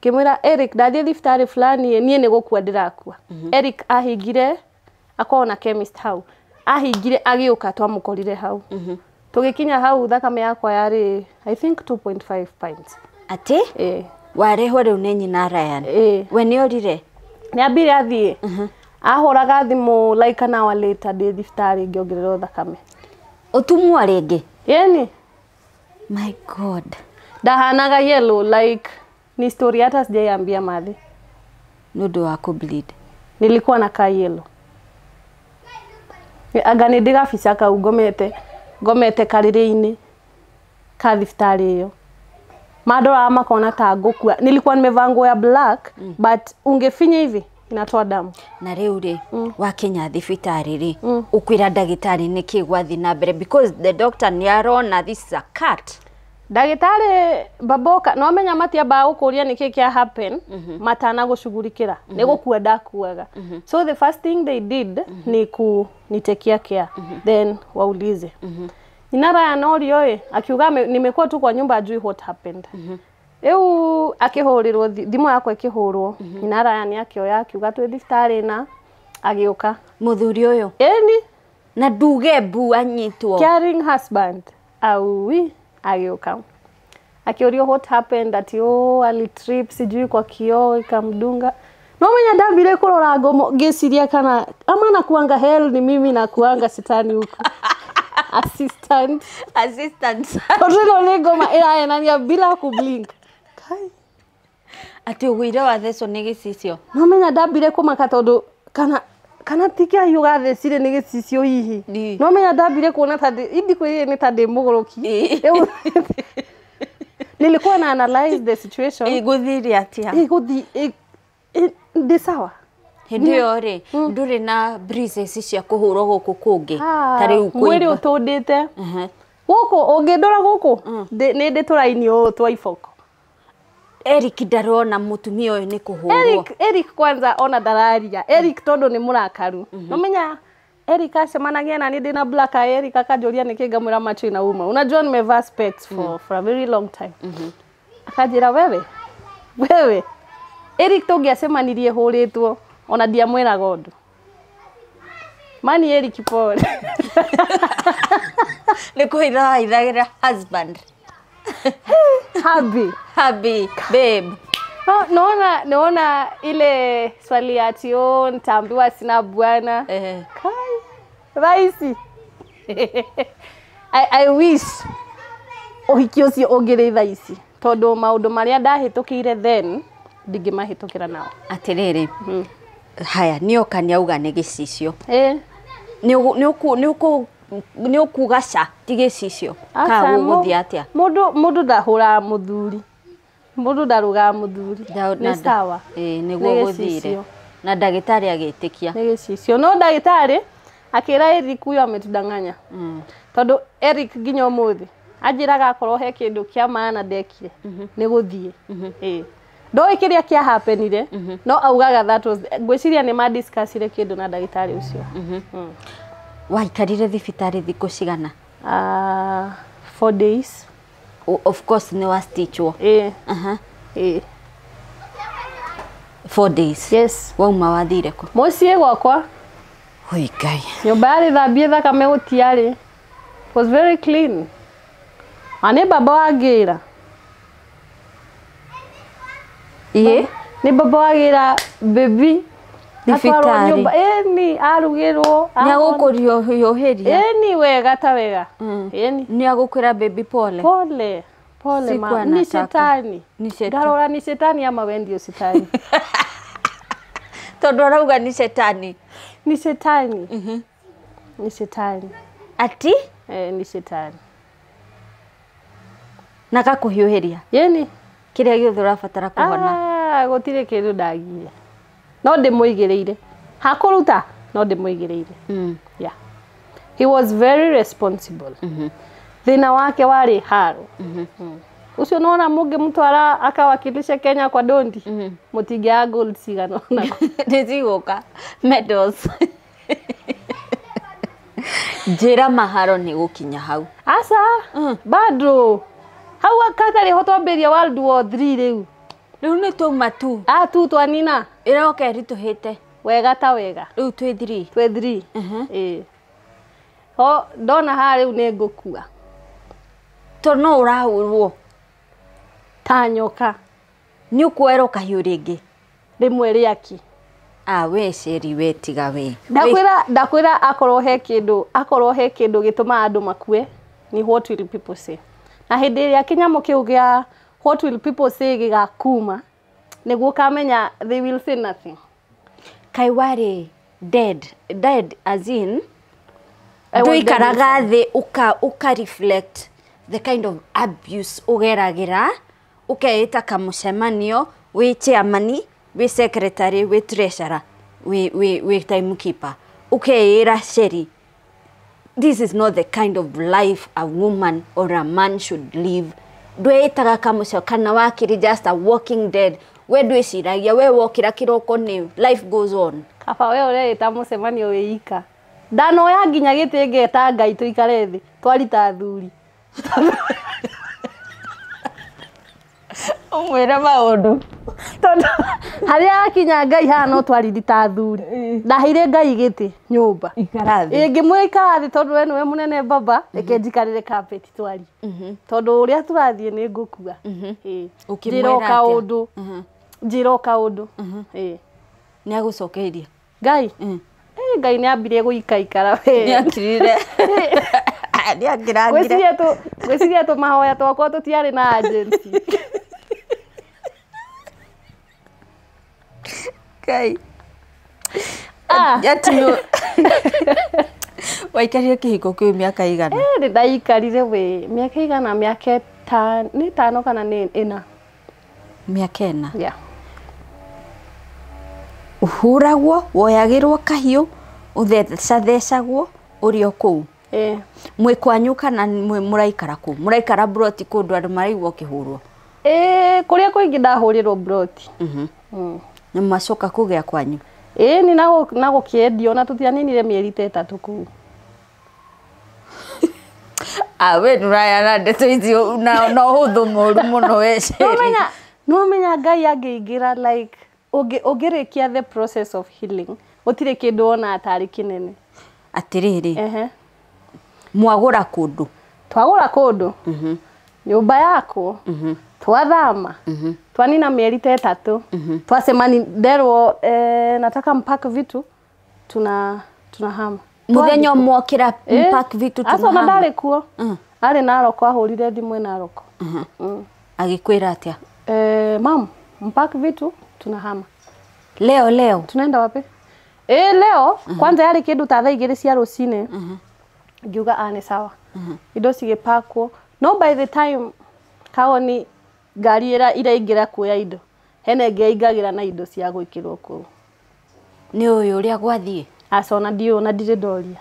Ngĩmwĩra, Eric, ndathiĩ thibitarĩ fulani, niĩ nĩ gũkua ndĩrakua. Eric ahingire, akoragwo na chemist hau. Ahingire agĩũka, twamũkorire hau. Tũgĩkinya hau thakame yakwa yarĩ I think 2.5 pints. Ati? Ĩĩ. Warehwo rĩu nĩ nyina Ryan? Ĩĩ. We nĩ orire? Nĩ ambire athiĩ. Ahũraga thimũ like an hour later ndĩ thibitarĩ ngĩongererwo thakame. Ũtumwo rĩngĩ? Ĩni. My God. Ndahanaga yellow, like ni story hata sijaiambia madhi. Nĩ ũndũ wa kũ-bleed. Nilikuwa nakaa yellow. Anga nĩ ndĩ gabica kau ngomete karĩrĩ-inĩ ka thibitarĩ ĩyo. Mandoraga makona ta ngũkua. Nilikuwa nimevaa nguo ya black, but ungefinya hivi inatoa damu. Na rĩu rĩ, wakinya thibitarĩ rĩ, ũkwĩra ndagĩtarĩ nĩkĩ gwathiĩ na mbere, because the doctor nĩ arona this is a cut. Ndagĩtarĩ baboka no amenya matiambaga gũkũria nĩkĩ kĩa happen matana gũcugurikĩra nĩ gũkua ndakuaga. So the first thing they did ni kunitekia care, then waulize. Nyina Ryan orio ĩ, akiuga nimekuwa tu kwa nyumba, ajui what happened. Rĩu akĩhũrĩrwo thimũ yakwa ĩkĩhũrwo, nyina Ryan akĩoya akiuga twĩ thibitarĩ na agĩũka. Mũthuri ũyũ? Ĩni. Na nduge mbu anyitwo. Caring husband. Aui, agĩũka. Akĩũrio what happened, ati oh, alitrip sijui kwa kioo ikamdunga. No menya ndambire kũrora ngomo ngĩciria kana ama nakuanga hell ni mimi nakuanga shetani huku. Assistant. Assistant. Tondũ ĩno nĩ ngoma ĩrahenania bila kublink. Kai. Atĩ ũgũire wathecwo nĩ gĩcicio. No menya ndambire kũmaka tondũ kana ti kĩahiũ gathecire nĩ gĩcicio hihi. No menya ndambire kuona ta ndĩ indikwĩrire nĩ ta ndĩ mũgũrũki. Rĩu nilikuwa na analyze the situation. Ĩgũthire atĩa? Ĩgũthi ndĩ sawa. Hĩndĩ ĩyo rĩ, ndũrĩ na bruises cia kũhũrwo gũkũ kũngĩ ta rĩu Mwĩrĩ kũimba. ũtũndĩte. Gũkũ ũngĩndora gũkũ nĩ ndĩ tũraini ũũ twa iboko. Eric ndarona mũtumia ũyũ nĩ kũhũrwo. Eric kwanza ona ndararia. Eric tondũ nĩ mũrakaru. No menya Eric acemanagia na niĩ ndĩna black eye, Eric akanjũria nĩkĩ, ngamwĩra macho inauma. Unajua nimevaa specs for a very long time. Akanjĩra wewe. Wewe. Eric tũngĩacemanirie hũrĩtwo ona ndiamwĩraga ũndũ. Mani Eric pole. Nĩ kũhitha wahithagĩra husband. Happy. Happy babe. No, naona ile swali ya ati oh, nitaambiwa sina bwana. Kai. Raisi. I wish ũhiki ũcio ũngĩrĩ thaa ici tondũ maũndũ marĩa ndahĩtũkĩire then ndingĩmahĩtũkĩra nao. Atĩrĩrĩ, haya nĩoka nĩauga nĩ gĩcicio. Nĩ ũkuga ca ti gĩcicio Aca, ka gũgũthiĩ atĩa? Mũndũ ndahũraga mũthuri, mũndũ ndarũgaga mũthuri, nĩ sawa. Nĩguo Nĩ gũthire gĩcicio. Na ndagĩtarĩ agĩtĩkia. Nĩ gĩcicio, no ndagĩtarĩ akĩra Eric huyo ametudanganya, tondũ Eric nginya ũmũthĩ anjĩraga akorwo he kĩndũ kĩa maana ndekire nĩ gũthiĩ. Ndoĩ kĩrĩa kĩahapenire, no augaga that was, ngwĩciria nĩ madiscussire kĩndũ na ndagĩtarĩ ũcio. Waikarire thibitarĩ thikũ cigana? 4 days. Of course nĩ wa stitchwo. Ĩĩ. Ĩĩ. 4 days? Yes. Wauma wathire kũ? Mũciĩ gwakwa. Oi Ngai. Nyũmba yarĩ thambie, thakame gũtiarĩ. Was very clean. Na nĩ baba wangĩra. Ĩĩ. Nĩ baba wagĩra baby atwarwo Thibitarĩ. nyũmba, ĩni arugĩrwo. Nĩ agũkũhiũhĩria? Ĩni, wega ta wega, ĩni. Nĩ agũkwĩra baby pole? Pole pole. Sikuwa Ma ni nataka. shetani. Ni shetani. Ndarora ni shetani ama we ndio shetani? Tondũ arauga ni shetani. Ni shetani, ni shetani. Ati? Eh, ni shetani. Na gakũhiũhĩria? Ĩni. Kĩrĩa gĩothe ũrabatara kũhona? Ah, gũtirĩ kĩndũ ndagire, no ndĩmũigĩrĩire hakũruta, no ndĩmũigĩrĩire. Yeah, he was very responsible. Thĩna wake warĩ haro ũcio. Nona mũngĩmũtwara akawakilishe Kenya kwa dondi, mũtingĩaga gold cigana ũna. Nĩ cigũka medals. Njĩra maharo nĩ gũkinya hau. Aca, bado hau katarĩ ho, twambĩria World War 3 rĩu. Rĩu nĩ twauma tu. Ah, tu twanina. Ĩroka ĩritũhĩte. Wega ta wega. Rĩu twĩ three. Twĩ 3. Ĩĩ, ho ndona haha rĩu nĩ ngũkua. Tondũ no ũrahũrwo. Ta nyoka. Nĩ ũkuoerwo kahiũ rĩngĩ? Rĩmwe rĩaki. Ah, we ceri, we tiga we. Ndakwĩra akorwo he kĩndũ gĩtũmaga andũ makue ni "What will people say?" Na hĩndĩ ĩrĩa kĩnyamũ kĩu gĩa "What will people say" gĩgakuma, nĩguo ũkamenya they will say nothing. Kaĩ warĩ dead dead, as in I was dead. Ndũikaraga thĩ ũka reflect the kind of abuse ũgeragĩra, ũkeĩta kamũcemanio, wĩ chairman, wĩ secretary, wĩ treasurer, wĩ timekeeper, ũkeĩra, "Sheri, this is not the kind of life a woman or a man should live." Ndwĩtaga kamũco kana wakĩrĩ just a walking dead? We ndwĩciragia, we wokĩra kĩroko nĩ life goes on. Kaba we ũreĩta mũcemanio wĩ ika, ndanoya nginya gĩtĩ ngeta Ngai tũikare thĩ twarita athuri. Ũmwĩre maũndũ. Tondũ harĩa akinya Ngai haha no twarithita athuri, ndaheire Ngai gĩtĩ nyũmba. Ikara thĩ. Ĩ, ngĩmwĩra ikara thĩ, tondũ we nĩwe mũnene baba, reke njikarĩre carpet twari, tondũ ũrĩa tũrathiĩ nĩ ngũkua. Ĩ. Ũkĩmwĩra Njĩra o atĩa? kaũndũ, njĩra o kaũndũ. Ĩ. Nĩ agũcokeirie? Ngai. Ĩ, Ngai nĩ ambire gũikaikara we. Nĩ akirire, nĩ akirangire. Ngwĩciria tũmahoya twakwa tũtiarĩ na agency. Ngai. Ah. Ati waikarire kĩhiko kĩu mĩaka igana? Eh, nĩ ndaikarire we mĩaka igana, mĩaka nĩ 5 kana nĩ 4. Mĩaka 4? Yeah. Ũhũragwo, woyagĩrwo kahiũ, ũthecathecagwo ũrĩ o kũu? Ĩ. Mwĩ kwanyu kana mwĩ mũraikara kũ? Mũraikara mburoti kũndũ andũ maraigua ũkĩhũrwo? Ĩ, kũrĩa kũingĩ ndahũrĩrwo mburoti. Nĩ macoka kũgĩa kwanyu? Ĩ, nĩ na gũkĩendio na tũtianinire mĩeri ta 3 kũu. Ah, we ndũrayana ndeto icio na ũhũthũ mũru mũno we Sheri. Nĩwamenya Ngai angĩingĩra, like ũngĩrĩkia the process of healing, gũtirĩ kĩndũ wonaga tarĩ kĩnene. Atĩrĩrĩ, Ehe. Mwagũra kũndũ? Twagũra kũndũ, nyũmba yakwo, twathama, twanina mĩeri ta 3, twacemani nderwo, nataka mpack vitu, tunahama. Mũthenya ũmwe okĩra, Eh, mpack vitu, aca ona tunahama. ndarĩ kuo, arĩ Naroko, ahũrire thimũ ĩ Naroko. Agĩkwĩra atĩa? Eh, mam, mpack vitu, tunahama. Leo leo? Tunaenda wapi? Eh, leo kwanza yarĩ kĩndũ ta thaa 2 cia rũcinĩ, ngiuga a nĩ sawa, indo cigĩpakwo, no by the time kaoni ngari ĩrĩa iraingĩra kuoya indo, hena ĩngĩ yaingagĩra na indo cia gwĩkĩrwo kũu. Nĩ ũyũ ũrĩa gwathiĩ? Aca, ona ndiũĩ, ona ndirĩ ndoria,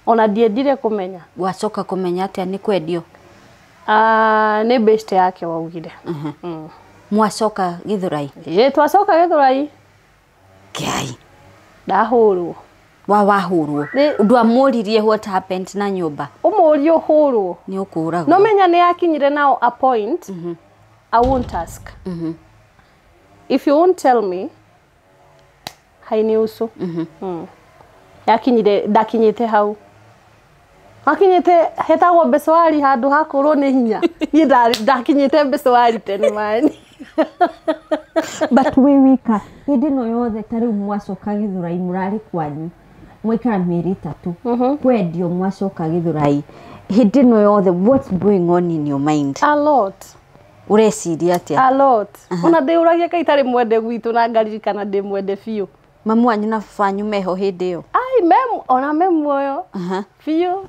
ona ndiendire kũmenya. Wacoka kũmenya atĩa nĩ kwendio? Ah, nĩ best yake waugire. Mwacoka Githurai? Ĩĩ, twacoka Githurai. Ngai. Ndahũrwo. Wahũrwo. Ndwamũririe what happened na nyũmba? Ũmũrie ũhũrwo. Nĩ ũkũragwo. No menya nĩ yakinyire now a point. I won't ask. If you won't tell me, hainihusu. Yakinyire, ndakinyĩte hau. Makinyĩte hetagwo mbecwari handũ hakũrwo nĩ hinya. Niĩ ndakinyĩte mbecwari tene mani. But wĩ wika hĩndĩ ĩno yothe ta rĩu mwacoka Githurai mũrarĩ kwanyu mwaikara mĩeri 3 kwendio mwacoka Githurai hĩndĩ ĩno yothe what's going on in your mind? A lot. Ũreciria atĩa? A lot. Ona ndĩũragia kaĩ itarĩ mwende gwitũ na ngaririkana ndĩ mwende biũ. Mamu wanyu na baba wanyu meho hĩndĩ ĩyo? Ai, memu ona me muoyo biũ.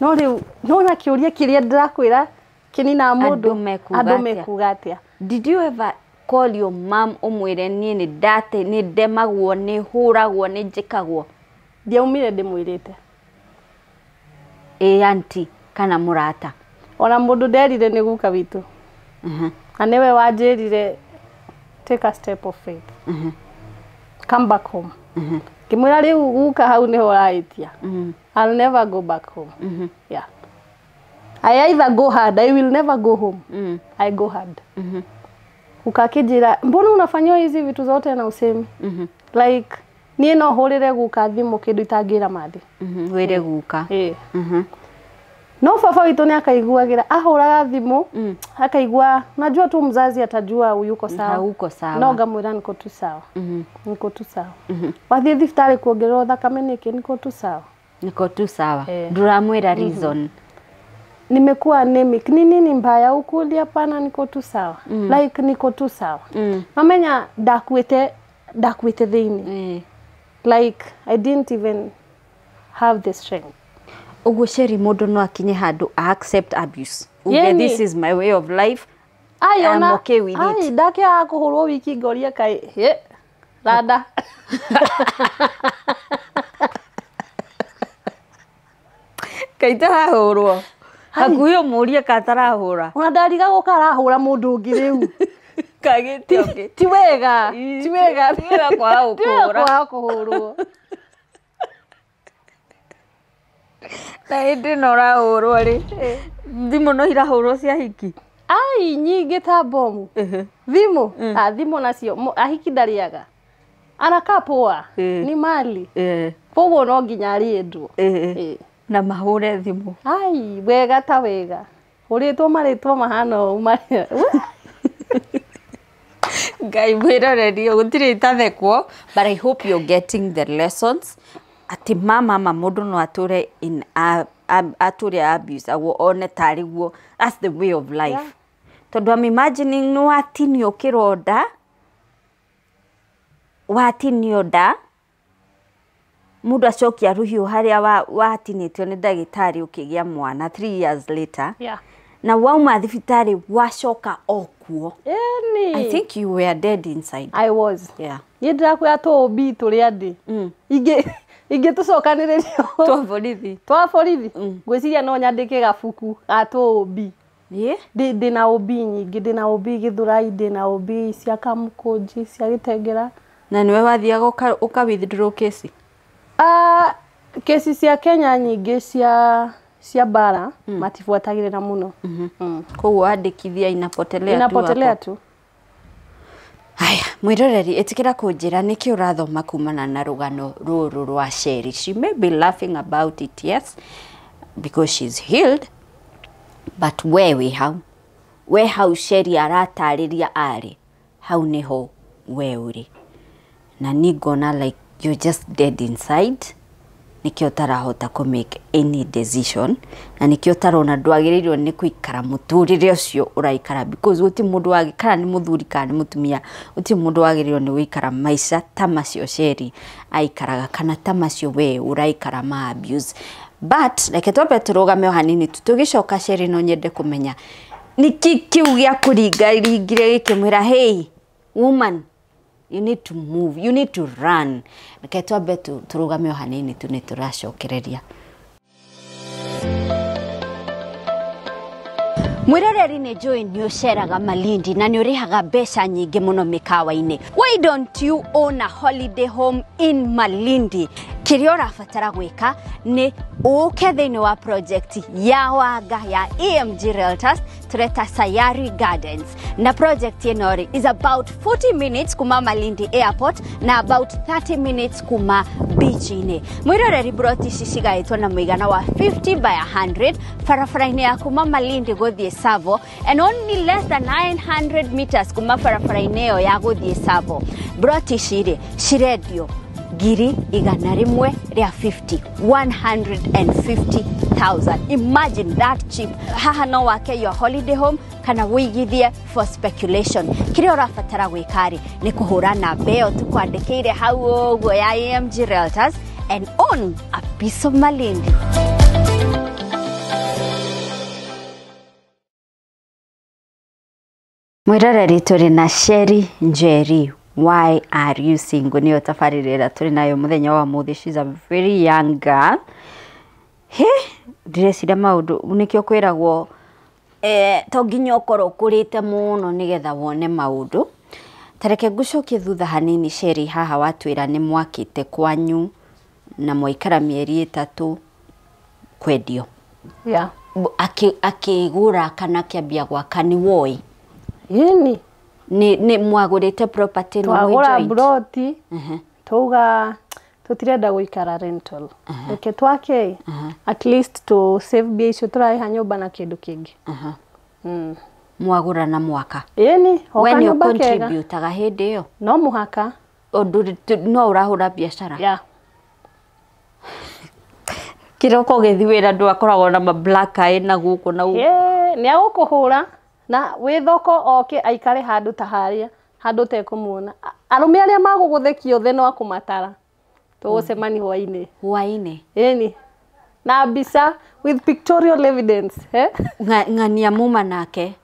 No rĩu nona kĩũria kĩrĩa ndĩrakwĩra kĩninaga mũndũ, andũ mekuga atĩa? Did you ever call your mom ũmwĩre niĩ nĩ ndate nĩ ndemagwo nĩ hũragwo nĩ njĩkagwo? Ndiaumire ndĩmwĩrĩte. Ĩ auntie kana mũrata? Ona mũndũ nderire nĩ guka witũ. Na nĩwe wanjĩrire take a step of faith. Come back home. Ngĩmwĩra rĩu guka hau nĩho ũrahĩtia. I'll never go back home. Yeah. I either go hard, I will never go home. I go hard. Ukakijira, mbona unafanyiwa hizi vitu zote na usemi? Like, niĩ no hũrĩre guka thimũ kĩndũ itangĩra mathi. Wĩre guka. Ĩĩ. No baba witũ nĩ akaiguagĩra, ahũraga thimũ, akaigua, najua tu mzazi atajua yuko sawa. Hauko sawa. No ngamwĩra niko tu sawa. Niko tu sawa. Wathiĩ thibitarĩ kuongererwo thakame nĩkĩ, niko tu sawa. Niko tu sawa. Ndũramwĩra reason. Nimekuwa anemic. Ni nini mbaya ukuli? Hapana, niko tu sawa. Like niko tu sawa. Mamenya ndakuĩte thĩinĩ. Like I didn't even have the strength. Ũguo Sherry mũndũ no akinye handũ accept abuse. Uge this is my way of life. I'm okay with it. Ai, ndakĩaga kũhũrwo wiki ngoria kaĩ. He. Rada. Kaĩ itarahũrwo. Hakuhĩ ũmũrie ka atarahũra. Ona ndarigagwo ka arahũra mũndũ ũngĩ rĩu. Kagĩte ũngĩ. Ti wega. Ti wega. Ti wega kwaga gũkũhũra. Ti wega kwaga kũhũrwo. Na hĩndĩ ĩno ũrahũrwo rĩ, thimũ no irahũrwo cia hiki? Ai, nyingĩ ta bomu. Thimũ? Thimũ nacio, ahiki ndarĩaga. Anakaa poa. Ni mali. Koguo no nginya arĩendwo. Na mahũre thimũ. Ai, wega ta wega. Ũrĩtwo marĩtwa mahana ũũ marĩa. Ngai mwĩrorerio, gũtirĩ itathekwo, but I hope you're getting the lessons. Ati mama mũndũ no atũre in atũre abuse aguo one tarĩ guo, that's the way of life. Tondũ I'm imagining nĩ watinio kĩronda, watinio nda, mũndũ acokia rũhiũ harĩa watinĩtio nĩ ndagĩtarĩ ũkĩgĩa mwana 3 years later. Na wauma thibitarĩ wacoka o kuo. I think you were dead inside. I was. Yeah. Niĩ ndĩrakwĩra tũũmbi tũrĩa ndĩ. Ingĩ tũcokanĩrĩrio. Twa borithi. Twa borithi. Ngwĩciria no nyandĩke gabuku ga tũũmbi. Ndĩna ũmbi nyingĩ, ndĩna ũmbi Githurai, ndĩna ũmbi cia Kamũkũnji, cia Gĩtengera. Na nĩwe wathiaga ũka withdraw kesi? Kesi cia Kenya nyingĩ cia bara matibuatagĩrĩra mũno. Koguo wandĩkithia inapotelea tu. Inapotelea tu. Haya, mwĩroreri, ĩtĩkĩra kũnjĩra nĩkĩ ũrathoma kumana na rũgano rũrũ rwa Sherry. She may be laughing about it, yes, because she's healed, but we wĩ hau. We hau Sherry aratarĩria arĩ, hau nĩho we ũrĩ. Na niĩ ngona like you're just dead inside. Nĩkĩo ũtarahota kũ make any decision, na nĩkĩo ũtarona ndwagĩrĩirwo nĩ kũikara mũtũrĩre ũcio ũraikara, because gũtirĩ mũndũ kana nĩ mũthuri kana nĩ mũtumia, gũtirĩ mũndũ wagĩrĩirwo nĩ gũikara maica ta macio Sherry aikaraga kana ta macio we ũraikara ma abuse. But reke twambe tũrũgame o hanini tu, tũgĩcoka Sherry no nyende kũmenya nĩkĩ kĩu gĩa kũringaringire gĩkĩmwĩra hey woman, you need to move, you need to run. Reke twambe tũrũgame o hanini tu nĩ tũracokereria. Mwiroreri nĩ njũĩ nĩ ũceraga Malindi na nĩ ũrĩhaga mbeca nyingĩ mũno mĩkawa-inĩ. Why don't you own a holiday home in Malindi? Kĩrĩa ũrabatara gwĩka nĩ ũke thĩinĩ wa project ya Wanga ya EMG Realtors, tũreta Sayari Gardens, na project ĩno rĩ is about 40 minutes kuma Malindi Airport na about 30 minutes kuma beach-inĩ. Mwĩroreri, broti ici cigaĩtwo na mũigana wa 50 by 100 barabara-inĩ ya kuma Malindi gũthiĩ Tsavo, and only less than 900 meters kuma barabara-inĩ ĩyo ya gũthiĩ Tsavo. Broti ici rĩ cirendio ngiri igana rĩmwe rĩa 50, 150,000. Imagine, that cheap. Haha no wake your holiday home kana wĩigithie for speculation. Kĩrĩa ũrabatara gwĩka rĩ nĩ kũhũra namba ĩyo tũkwandĩkĩire hau ũguo ya AMG Realtors and own a piece of Malindi. Mwĩroreri, tũrĩ na Sherry Njeri. Why are you single nĩyo tabarĩra ĩrĩa tũrĩ nayo mũthenya wa mũthĩ. She's a very young girl. He ndĩreciria maũndũ nĩkĩo kwĩragwo to nginya ũkorwo ũkũrĩte mũno nĩgetha wone maũndũ. Tareke ngũcokie thutha hanini, Sherry. Haha watwĩra nĩ mwakĩte kwanyu na mwaikara mĩeri 3 kwendio. Yeah. Akĩgũra kana akĩambia gwaka nĩ woi? Yĩni. Nĩ mwagũrĩte property ĩno mwĩ Twagũra joint? Broti, twauga tũtirenda gũikara rental, reke twake, at least to save mbia icio tũrarĩha nyũmba na kĩndũ kĩngĩ. Mwagũra na mwaka? Ĩni, o We nĩ kanyũmba kega. ũcontributaga hĩndĩ ĩyo? No mũhaka. Ũndũ no ũrahũra biacara? Yeah. Kĩroko ũgĩthiĩ wĩra andũ akoragwo na ma black eye na gũkũ na gũkũ. Ĩĩ, nĩ agũkũhũra na wĩ thoko oke aikare handũ ta harĩa handũ ũtekũmuona. Arũme arĩa magũgũthekia othe no akũmatara, tũgũcemani hwainĩ. Hwainĩ. Ĩni, na mbica with pictorial evidence, eh? Ng'ania muma nake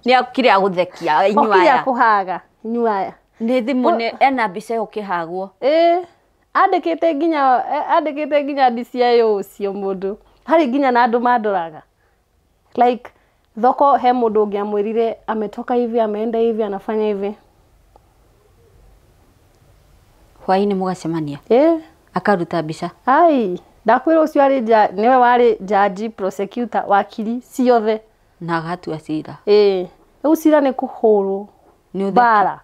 nĩ akire agũthekia inyuĩ Okire aya. Akũhaga inyuĩ aya. Nĩ thimũ nĩ ena mbica ĩyo ũkĩhagwo? Ĩĩ, andĩkĩte nginya andĩkĩte nginya DCI ũcio mũndũ harĩ nginya na andũ mandoraga like thoko he mũndũ ũngĩ amwĩrire ametoka hivi, ameenda hivi, anafanya hivi. Hwainĩ mũgacemania? Ĩĩ. Akaruta mbica? Ai, ndakwĩra ũcio arĩ nĩwe warĩ jaji, prosecutor, wakiri ciothe. Na agatua cira? Ĩĩ, rĩu cira nĩ kũhũrwo. Nĩ mbara.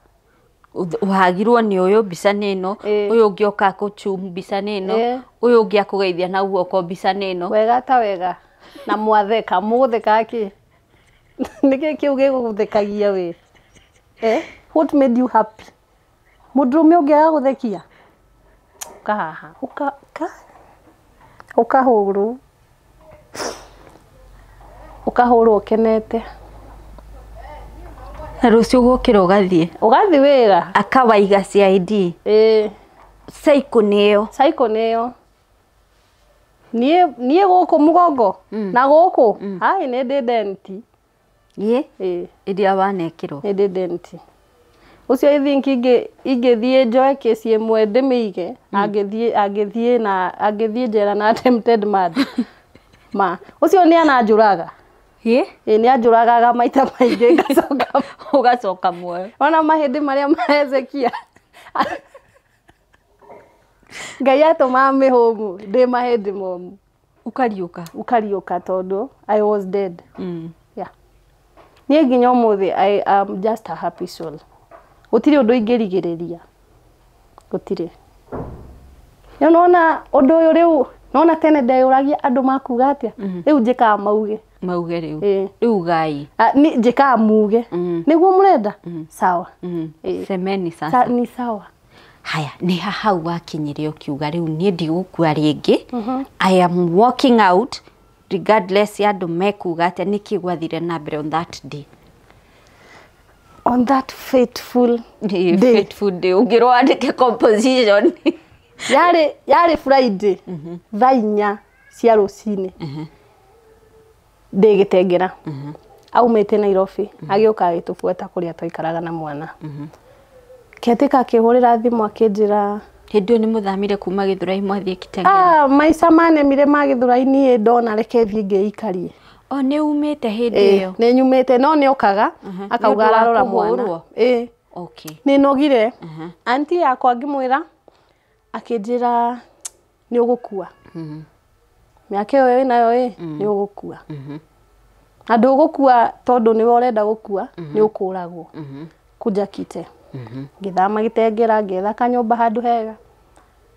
Ũhagirwo nĩ ũyũ, mbica nĩ ĩno. Ĩĩ. Ũyũ ũngĩ oka akũchum, mbica nĩ ĩno. Ĩĩ. Ũyũ ũngĩ akũgeithia na guoko, mbica nĩ ĩno. Wega ta wega na mwatheka mũgũtheka kĩ? Nĩkĩ kĩu gĩgũgũthekagia we, eh? What made you happy? Mũndũrũme ũngĩaga gũthekia ũkahaha ũka ka ũkahũrwo, ũkahũrwo ũkenete. Na rũciũ gũkĩra ũgathiĩ? Ũgathiĩ wĩra. Akawaiga CID? Ĩĩ. Cycle nĩyo. Cycle nĩyo. Niĩ gũkũ mũgongo na gũkũ ai nĩ ndĩ denti. Ĩ. Ĩĩ. Ĩrĩa wanekĩrwo? Nĩ ndĩ denti ũcio. I think ingĩthiĩ njoe kesi ĩmwe ndĩmĩige, angĩthiĩ na angĩthiĩ njera na attempted murder ma ũcio nĩ ananjũraga. Ĩ. Ĩ, nĩ anjũragaga maita maingĩ ngacoka. Ũgacoka muoyo. Ona mahĩndĩ marĩa ma Hezekia Ngai atũmaga mĩhũmũ ndĩ mahĩndĩ momũ. Ũkariũka. Ũkariũka tondũ I was dead. Yeah. Niĩ nginya ũmũthĩ I am just a happy soul. Gũtirĩ ũndũ ingĩrigĩrĩria, gũtirĩ. Rĩu nona ũndũ ũyũ, rĩu nona tene ndeyũragia andũ makuga atĩa, rĩu njĩkaga mauge. Mauge rĩu. Ĩĩ. Rĩu gai. Ah, ni njĩkaga muge nĩguo mũrenda, sawa. Ĩĩ. Semeni sasa. Ni sawa. Haya, nĩ ha hau wakinyire ũkiuga rĩu niĩ ndigũkua rĩngĩ, I am walking out regardless ya andũ mekuga atĩa? Nĩkĩ gwathire na mbere on that day? On that fateful Day. day. Fateful day ũngĩrwo wandĩke composition. Yarĩ Friday thaa 4 cia rũcinĩ ndĩ Gĩtengera, aumĩte Nairobi agĩũka agĩtũbuata kũrĩa twaikaraga na mwana ketĩka, akĩhũrĩra thimũ akĩnjĩra. Hĩndĩ ĩyo nĩ mũthamire kuma Gĩthũrai mwathiĩ Kitengela? Ah, maica manemire ma Gĩthũrai, niĩ ndona reke thiĩ ngĩikarie. O nĩ umĩte hĩndĩ ĩyo? Nĩ nyumĩte, no nĩ okaga akauga ararora mwana. Ĩĩ. Okay. Nĩ nogire. Auntie yakwa ngĩmwĩra, akĩnjĩra nĩ ũgũkua. Mĩaka ĩyo wĩnayo ĩ, nĩ ũgũkua. Na ndũgũkua tondũ nĩwe ũrenda gũkua, nĩ ũkũragwo. Kuja kite. Ngĩthama Gĩtengera, ngĩetha kanyũmba handũ hega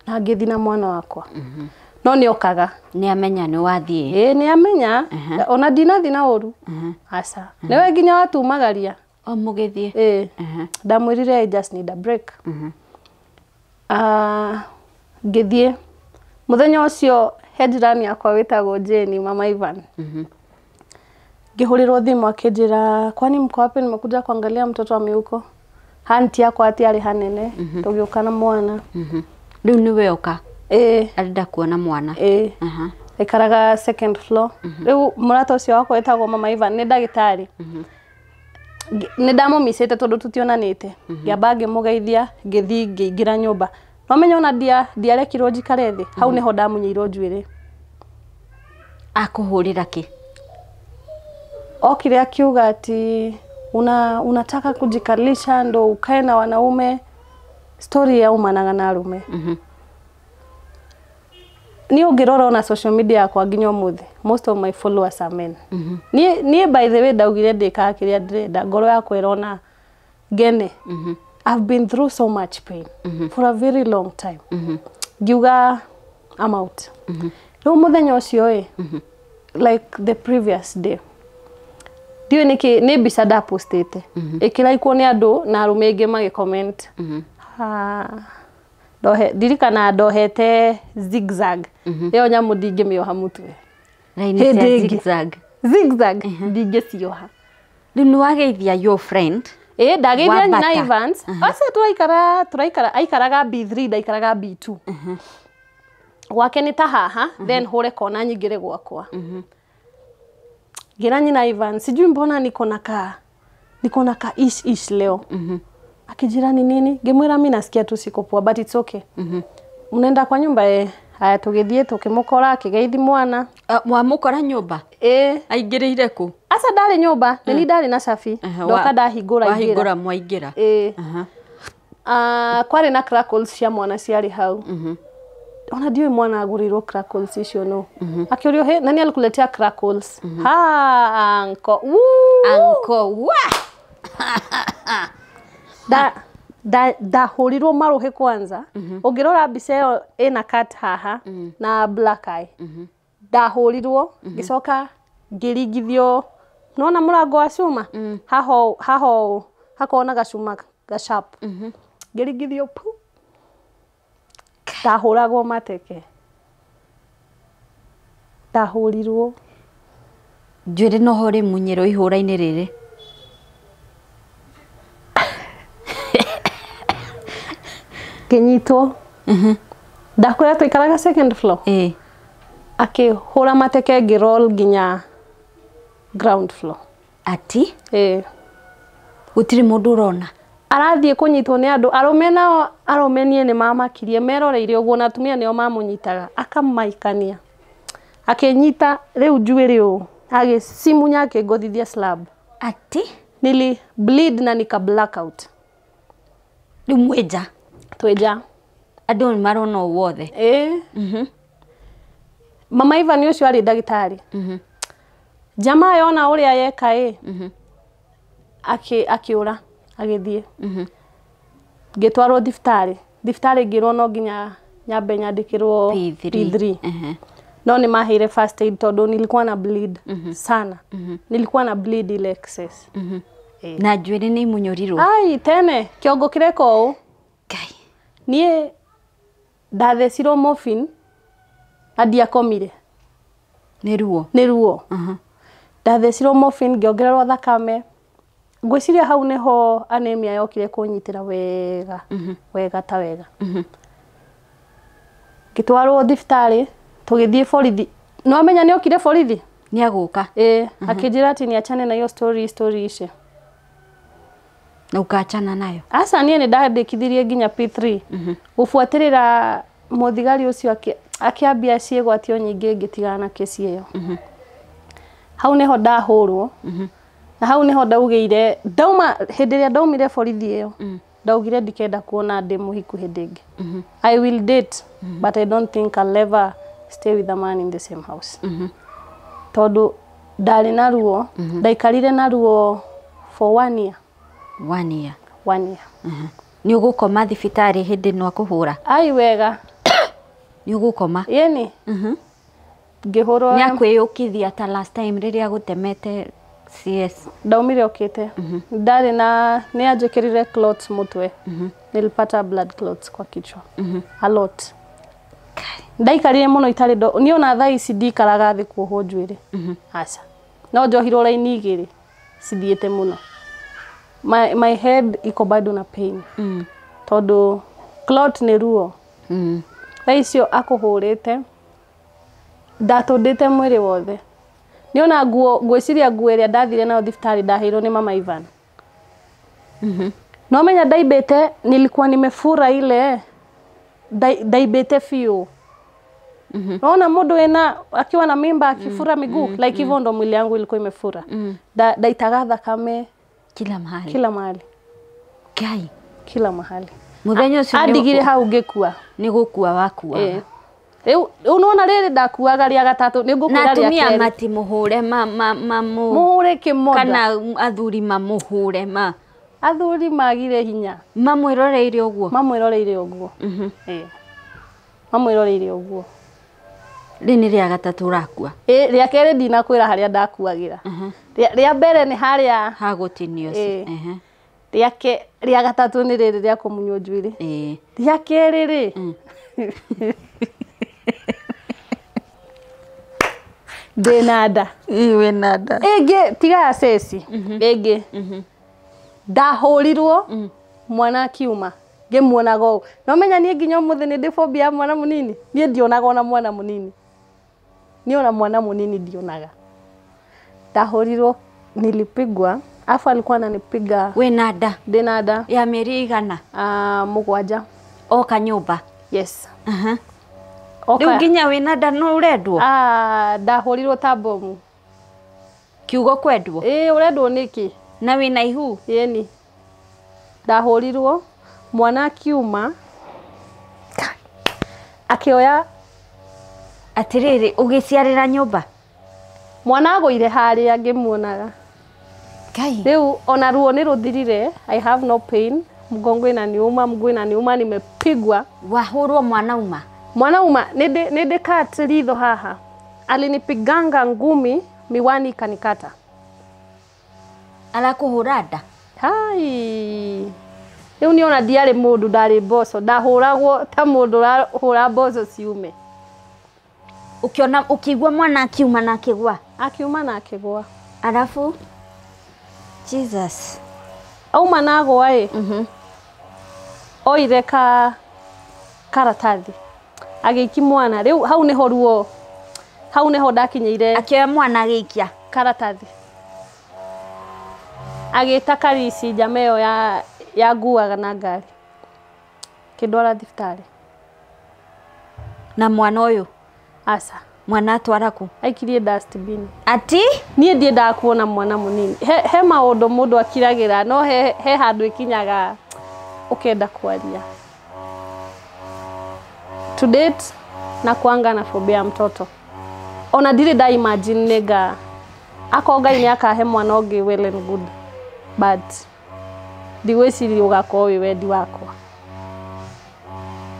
na ngĩthiĩ na mwana wakwa. No nĩ okaga. Nĩ amenya nĩ wathiĩ? Ĩĩ, nĩ amenya. Ona ndinathiĩ na ũru. Aca. Nĩwe nginya watumagaria. O mũgĩthiĩ? Ĩĩ. Ndamwĩrire I just need a break. Ngĩthiĩ. Mũthenya ũcio he jirani yakwa wĩtagwo Jane, Mama Ivan. Ngĩhũrĩrwo thimũ akĩnjĩra, kwani mko wapi, nimekuja kuangalia mtoto wa miuko. Auntie yakwa hatiarĩ hanene, tũgĩũka na mwana. Rĩu nĩwe oka? Ĩĩ. Arenda kuona mwana? Ĩĩ. Aikaraga second floor. Rĩu mũrata ũcio wakwa wĩtagwo Mama Ivan nĩ ndagĩtarĩ. Nĩ ndamũmicĩte tondũ tutionanĩte. Ngĩamba ngĩmũgeithia, ngĩthiĩ ngĩingĩra nyũmba. No menya ona ndiarekirwo njikare thĩ. Hau nĩho ndamunyĩirwo njuĩrĩ. Akũhũrĩra kĩ? Okire akiuga ati unataka kujikalisha ndo ukae na wanaume. Story yaumanaga na arume. Niĩ ũngĩrora ona social media yakwa nginya ũmũthĩ, most of my followers are men. Niĩ by the way ndaugire ndĩkaga kĩrĩa ndĩrenda, ngoro yakwa ĩrona ngene. I've been through so much pain for a very long time. Ngiuga I'm out. Rĩu mũthenya ũcio ĩ, like the previous day, ndiũĩ nĩkĩ nĩ mbica ndapostĩte ĩkĩraikwo nĩ andũ na arũme aingĩ magĩcomment. Ndirikana ndohete zigzag. Ĩyo nyamũ ndingĩmĩoha mũtwe. Raini cia zigzag. Zigzag ndingĩcioha. Rĩu nĩ wageithia your friend? Ĩĩ, ndageithia nyina Evans. Acio tũraikara aikaraga B3, ndaikaraga B2. Gwake nĩ ta haha, then hũre kona nyingĩre gwakwa. Ngĩra nyina Evans, sijui mbona niko na ka ish ish leo. Akijira ni nini? Ngĩmwĩra mi nasikia tu siko poa, but it's okay. Mnaenda kwa nyumba eh? Haya, tũgĩthiĩ tũkĩmũkora akĩgeithi mwana. Mwamũkora nyũmba? Ĩĩ. Aingĩrĩire kũ? Aca ndarĩ nyũmba, nĩ ni ndarĩ na cabi. Ndoka ndahingũra ingĩra. Wahingũra mwaingĩra. Ĩĩ. Kwarĩ na crackles cia mwana ciarĩ hau. Ona ndiũĩ mwana agũrĩirwo crackles icio no. Akĩũrio, he, nani alikuletea crackles? Ha, anko. Anko, wa! Ndahũrirwo marũhĩ kwanza. Ũngĩrora mbica ĩyo ĩna cut haha na black eye. Ndahũrirwo, ngĩcoka ngĩringithio. Nĩwona mũrango wa cuma? Haho haho hakoragwo na gacuma ga sharp. Ngĩringithio pu. Ndahũragwo mateke. Ndahũrirwo. Njuĩrĩ noho rĩ munyĩrwo ihũra-inĩ rĩrĩ. Ngĩnyitwo. Ndakwĩra twaikaraga second floor. Ĩĩ. Akĩhũra mateke ngĩroll nginya ground floor. Ati? Ĩĩ. Gũtirĩ mũndũ ũrona? Arathiĩ kũnyitwo nĩ andũ arũme, nao arũme niĩ nĩ mamakirie meroreire ũguo, na atumia nĩo mamũnyitaga akamaikania. Akĩnyita rĩu njuĩrĩ ũũ, agĩcimunya akĩngũthithia slab. Ati? Nili bleed na nika blackout. Rĩu mwĩ nja? Twĩ nja. Andũ nĩ marona ũũ wothe? Ĩĩ. Mama Ivan ũcio arĩ ndagĩtarĩ. Jamaa yona ũrĩa yeka ĩ, akĩũra agĩthiĩ. Ngĩtwarwo thibitarĩ. Thibitarĩ ngĩrwo no nginya nyambe nyandĩkĩrwo P3. P3. No nĩ maheire first aid tondũ nilikuwa na bleed sana. Nilikuwa na bleed ile excess. Na njuĩrĩ nĩ imunyũrirwo? Ai, tene kĩongo kĩreka ũũ. Ngai. Niĩ ndathecirwo morphine na ndiakomire. Nĩ ruo? Nĩ ruo. Ndathecirwo morphine ngĩongererwo thakame. Ngwĩciria hau nĩho anemia yokire kũnyitĩra wega. Wega ta wega. Ngĩtwarwo thibitarĩ, tũgĩthiĩ borithi. Nĩwamenya nĩokire borithi? Nĩ agũka. Ĩĩ, akĩnjĩra atĩ niachane na hiyo story ici. Na ũkachana nayo? Aca niĩ nĩ ndandĩkithirie nginya P3. Gũbuatĩrĩra mũthigari ũcio akĩambia ciĩgwatio nyingĩ ngĩtigana na kesi ĩyo. Hau niho ndahũrwo. Na hau niho ndaugĩire ndauma hĩndĩ ĩrĩa ndaumire borithi ĩyo, ndaugire ndikenda kuona ndĩ mũhiku hĩndĩ ĩngĩ. I will date, but I don't think I'll ever stay with a man in the same house, tondũ ndarĩ na ruo. Ndaikarire na ruo for one year. One year? One year. Nĩ ũgũkoma thibitarĩ hĩndĩ ĩno akũhũra? Ai, wega. Nĩ ũgũkoma? Yeni ngĩhũrwo. Nĩ akwĩyũkithia ta last time rĩrĩa agũtemete CS? Ndaumire okĩte, ndarĩ na nĩ anjĩkĩrire clots mũtwe. Nilipata blood clots kwa kichwa, a lot. Ndaikarire mũno itarĩ ndo niĩ ona thaa ici ndikaraga thĩ kuohwo njuĩrĩ, aca, no njohirwo raini igĩrĩ cithiĩte mũno. My head iko bado na pain, tondũ clot nĩ ruo. Thaa icio akũhũrĩte, ndatũndĩte mwĩrĩ wothe. Nĩ ona nguo, ngwĩciria nguo ĩrĩa ndathire nayo thibitarĩ ndaheirwo nĩ mama Ivan. No menya ndaimbĩte, nilikuwa nimefura ile ndaimbĩte biũ. Naona mũndũ wĩna akiwa na mimba akifura miguu, like hivyo ndo mwili yangu ilikuwa imefura. Ndaitaga thakame. Kila mahali? Kila mahali. Ngai. Kila mahali. Mũthenya ũcio andigire hau ngĩkua. Nĩ gũkua wakua? Eh. Rĩu unaona rĩrĩ ndakuaga rĩa gatatũ nĩ na ngũkwĩra rĩa atumia kerĩ. Matimũhũre ma Mũhũre kĩmonda. Kana athuri mamũhũre ma Athuri magire hinya. Mamwĩroreire ũguo? Mamwĩroreire ũguo. Eh. Mamwĩroreire ũguo. Rĩ nĩ rĩa gatatũ ũrakua? Ĩ, rĩa kerĩ ndinakwĩra harĩa ndakuagĩra. Rĩa mbere nĩ harĩa hagũtinio. Ĩ. Rĩa gatatũ nĩ rĩrĩ rĩa kũmunywo njuĩrĩ. Rĩa kerĩ rĩ, ndĩna nda. Wĩna nda. Ĩngĩ tiga ya ceci ĩngĩ, ndahũrirwo mwana akiuma ngĩmuonaga ũũ. No menya niĩ nginya ũmũthĩ nĩ ndĩ phobia ya mwana mũnini. Niĩ ndionaga ona mwana mũnini, niĩ ona mwana mũnini ndionaga. Ndahũrirwo, nilipigwa, afu alikuwa ananipiga. Wĩna nda? Ndĩna nda. Ya mĩeri igana? 7. Oka nyũmba? Yes. Rĩu Oka. nginya wĩna nda no ũrendwo? Ah, ndahũrirwo ta bomu. Kiugo kwendwo. Ĩ, ũrendwo nĩkĩ? Na wĩna ihu? Yeni ndahũrirwo mwana akiuma akĩoya. Atĩrĩrĩ, ũgĩciarĩra nyũmba? Mwana agũire harĩa ngĩmuonaga. Ngai. Rĩu ona ruo nĩ rũthirire, I have no pain. Mgongo inaniuma, mguu inaniuma, nimepigwa. Wahũrwo mwana uma? Mwana uma nĩ ndĩ cut ritho haha. Alinipiganga ngumi, miwani ikanikata. Arakũhũra nda? Hai, rĩu niĩ ona ndiarĩ mũndũ, ndarĩ mboco. Ndahũragwo ta mũndũ ũrahũra mboco ciume. Ũkĩona ũkĩigua mwana akiuma na akĩgwa? Akiuma na akĩgwa. Arabu Jesus. Auma na agwa ĩ, oire ka karatathi agĩiki mwana. Rĩu hau nĩho ruo, hau nĩho ndakinyĩire. Akĩoya mwana agĩikia? Karatathi, agĩta karici njama ĩyo ya nguaga na ngari kĩndwara thibitarĩ. Na mwana ũyũ? Aca. Mwana atwara kũ? Aikirie dustbin. Ati? Niĩ ndiendaga kuona mwana mũnini. He maũndũ mũndũ akiragĩra, no he handũ ikinyaga ũkenda kwaria. To date na kuanga na phobia ya mtoto. Ona ndirĩ nda imagine nĩnga akorwo Ngai nĩ akahe mwana ũngĩ, well and good, but ndigwĩciria ũgakorwo wĩ wendi wakwa.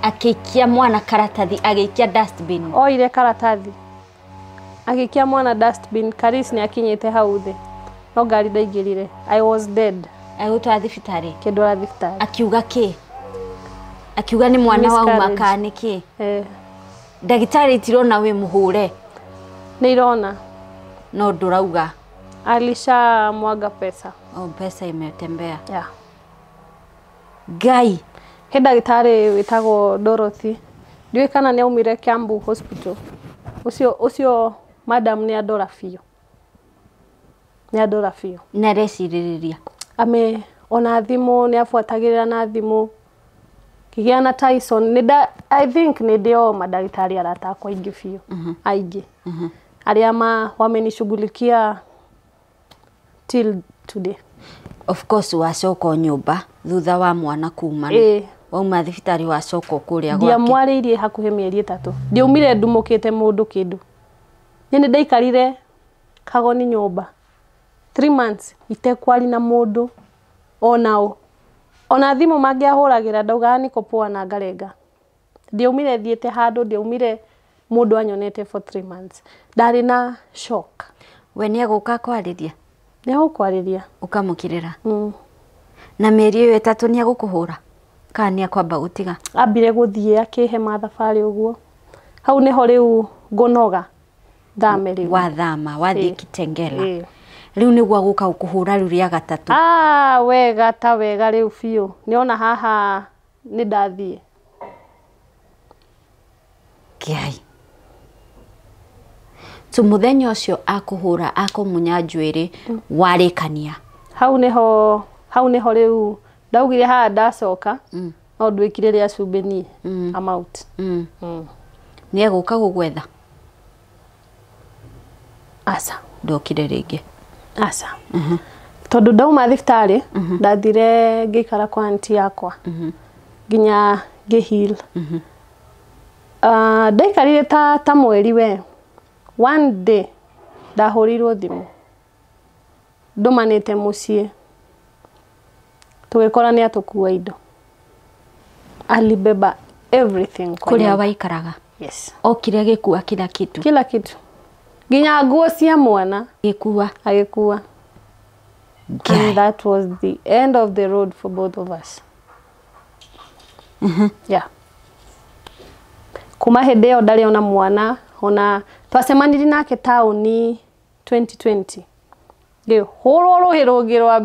Akĩikia mwana karatathi, agĩikia dustbin? Oire karatathi agĩikia mwana dustbin. Karis nĩ akinyĩte hau thĩ, no ngari ndaingĩrire. I was dead. Agĩgũtwara thibitarĩ? Kĩndwara thibitarĩ. Akiuga kĩ? Akiuga nĩ mwana wauma? Miscarriage. Kana nĩ kĩ? Eh. Ndagĩtarĩ itirona wĩ mũhũre? Nĩ irona. No ndũrauga. Alisha mwaga pesa. Oh, pesa imetembea. Yeah. Ngai. He ndagĩtarĩ wĩtagwo Dorothy, ndiũĩ kana nĩ aumire Kiambu Hospital. Ũcio madam nĩ andora biũ, nĩ andora biũ. Nĩ arecirĩrĩria. Ame ona thimũ nĩ abuatagĩrĩra na thimũ kĩgĩa na Tyson nĩ nda, I think nĩ ndĩ o mandagĩtarĩ arata akwa aingĩ biũ, aingĩ. Arĩa wamenishughulikia till today. Of course wacoka o nyũmba thutha wa mwana kuma. Wauma thibitarĩ wacoka kũrĩa gwake. Ndiamwarĩirie hakuhĩ mĩeri 3. Ndiaumire ndumũkĩte mũndũ kĩndũ. Niĩ nĩ ndaikarire Kagoni nyũmba 3 months itekwari na mũndũ onao. Ona thimũ mangĩahũragĩra ndaugaga niko poa na ngarenga. Ndiaumire thiĩte handũ, ndiaumire mũndũ anyonete for 3 months. Ndarĩ na shock. We nĩ egũka kwarĩria? Nĩ egũkwarĩria. Ũkamũkĩrĩra? Na mĩeri ĩyo 3 nĩ egũkũhũra? Kana nĩ ekwamba gũtiga? Ambire gũthiĩ akĩhe mathabarĩ ũguo. Hau nĩho rĩu ngũnoga. Thame rĩu. Wathama, wathiĩ Kitengela. Rĩu nĩguo agũka gũkũhũra rĩu rĩa gatatũ. Ah, wega ta wega rĩu biũ. Nĩona haha nĩ ndathiĩ. Ngai. So mũthenya ũcio akũhũra akũmunya njuĩrĩ warĩkania. Hau nĩho rĩu ndaugire haha ndacoka no nduĩkire rĩa cumbĩ niĩ. I'm out. Nĩ egũka gũgwetha? Aca. Ndokire rĩngĩ. Aca. Tondũ ndauma thibitarĩ ndathire ngĩikara kwa auntie yakwa nginya ngĩ heal. Ndaikarire ta mweri we. One day ndahũrĩirwo thimũ ndũmanĩte mũciĩ tũgĩkora nĩ atũkua indo. Alibeba everything kwa kũrĩa nyumba. Waikaraga. Yes. Okire agĩkua kila kitu. Kila kitu. Nginya nguo cia mwana agĩkua. Agĩkua. And that was the end of the road for both of us. Yeah. Kuma hĩndĩ ĩyo ndarĩ ona mwana ona twacemanirie nake taũni 2020. Ngĩhũrwo rũhĩ rũngĩ rwa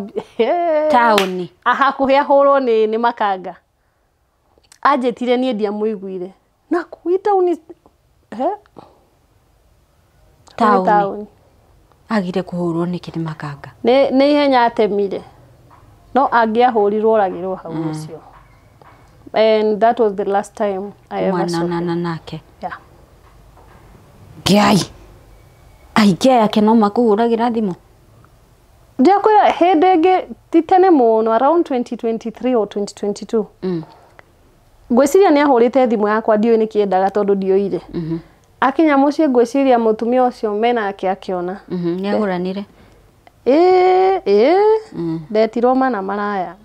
taũni. Hakuhĩ ahũrwo nĩ makanga. Anjĩtire niĩ ndiamũiguire. Na kũu taũni taũni. Agire kũhũrwo nĩkĩ nĩ makanga? Nĩ ihenya atemire. No angĩahũrirwo oragĩrwo hau ũcio. And that was the last time I ever saw him. Mwanonana nake. Yeah. Ngai. Aingĩ aya no makũhũragĩra thimũ? Ndiakwĩra hĩndĩ ĩngĩ ti tene mũno around 2023 or 2022. Ngwĩciria nĩ ahũrĩte thimũ yakwa ndiũĩ nĩkĩ endaga tondũ ndioire. Akinya mũciĩ ngwĩciria mũtumia ũcio menake akĩona. Nĩ ahũranire? Ĩĩ. Ndetirwo mana maraya.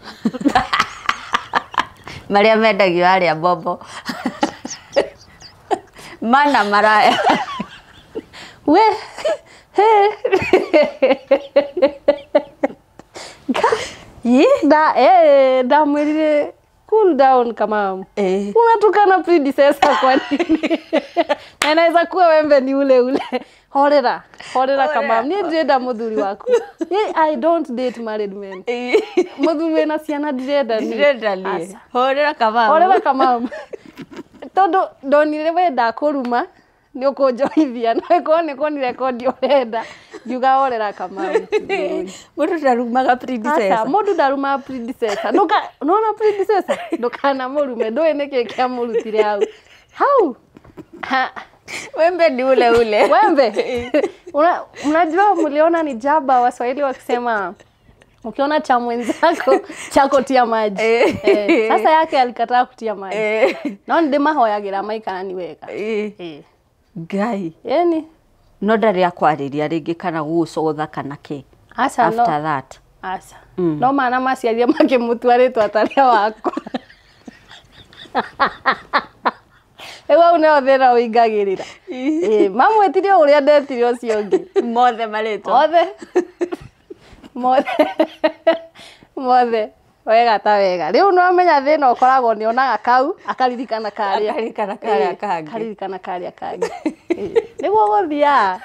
Marĩa mendagio arĩa mbombo. Mana maraya. We. He. Ndamwĩrire cool down kama unatukana predecessor kwa nini? Na inaweza kuwa wembe ni ule ule. Horera, horera kama niĩ ndirenda mũthuri waku. I don't date married men. Mũthuri wĩna ciana ndirenda niĩ. Ndirenda niĩ. Horera kama. Horera kama. Tondũ ndonire we ndakũruma nĩ ũkũnjohithia no ĩkorwo nĩ kũni rekondi ũrenda ngiuga horera kama. Mũndũ ndarumaga predecessor. Mũndũ ndarumaga predecessor. Nona predecessor ndũkanamũrume ndũĩ nĩkĩ kĩamũrutire hau. Hau. Wembe ni ule ule. Wembe. Unajua mliona ni jaba Waswahili wakisema ukiona cha mwenzako chako tia maji. Sasa yake alikataa kutia maji. No ndĩmahoyagĩra maikarani wega. Ngai. Yeni. No ndarĩ akwarĩria rĩngĩ kana gũgũcotha kana kĩ. Aca no. After that. Aca. No mana maciaria makĩmũtua rĩtwa ta rĩa wakwa. Rĩu hau nĩho thĩna ũingagĩrĩra. Mamwĩtire o ũrĩa ndetire ũcio ũngĩ. Mothe marĩtwa. Mothe. Mothe. Mothe. Wega ta wega. Rĩu nĩwamenya thĩna ũkoragwo nĩ onaga kau akaririkana karĩa. Akaririkana karĩa kangĩ. Akaririkana karĩa kangĩ. Nĩguo gũthiaga.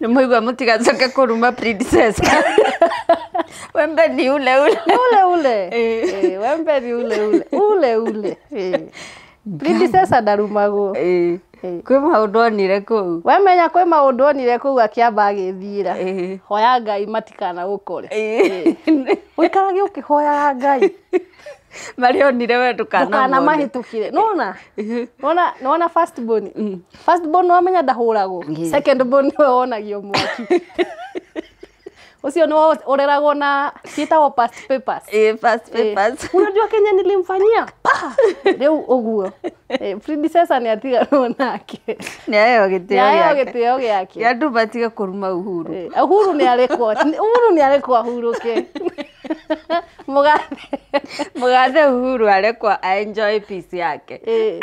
Nĩ mũigua mũtigacoke kũruma predecessor. Wembe ni ule ule. Ule ule. Wembe ni ule ule. Ule ule. Predecessor ndarumagwo. Kwĩ maũndũ onire kũu. Wemenya kwĩ maũndũ onire kũu akĩamba agĩthiĩra. Hoya Ngai matikanagũkore. Ũikarage ũkĩhoyaga Ngai. Marĩa onire we ndukana mahĩtũkire. Nona nona nona first born, first born wamenya ndahũragwo, second born nĩwe wonagio mwaki. Ũcio nĩwe ũreragwo na ciĩtagwo past papers. Eh, past papers. Eh, unajua Kenya nilimfanyia pa rĩu ũguo. Eh, predecessor nĩ atiganwo nake. Nĩ aheo gĩtĩo nĩ aheo gĩake. Gĩtĩo gĩake. Andũ matige kũruma Uhuru. Eh, Uhuru nĩ arekwo, Uhuru nĩ arekwo ahurũke. Mũgathe. Mũgathe Uhuru arekwo a enjoy peace yake. Eh.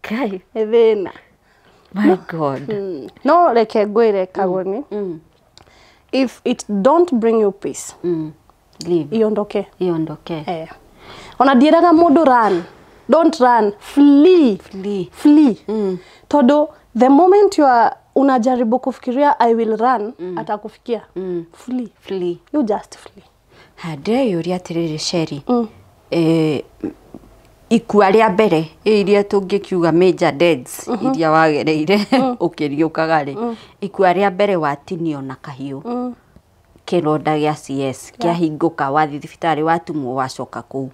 Kai. Nĩ thĩna. My God. No reke ngwĩre Kagoni, if it don't bring you peace, Leave. iondoke. Iondoke. Eh. Ona ndiĩraga mũndũ run, don't run, flee. Flee. Flee. Tondũ the moment you are unajaribu kufikiria "I will run", atakufikia. Flee. Flee. You just flee. Ha, ndĩreyũria atĩrĩrĩ Sherry, eh, ikua rĩa mbere iria tũngĩkiuga major deaths iria wagereire ũkĩriũkaga rĩ, ikua rĩa mbere watinio na kahiũ, kĩronda gĩa CS kĩahingũka, wathiĩ thibitarĩ watumwo wacoka kũu.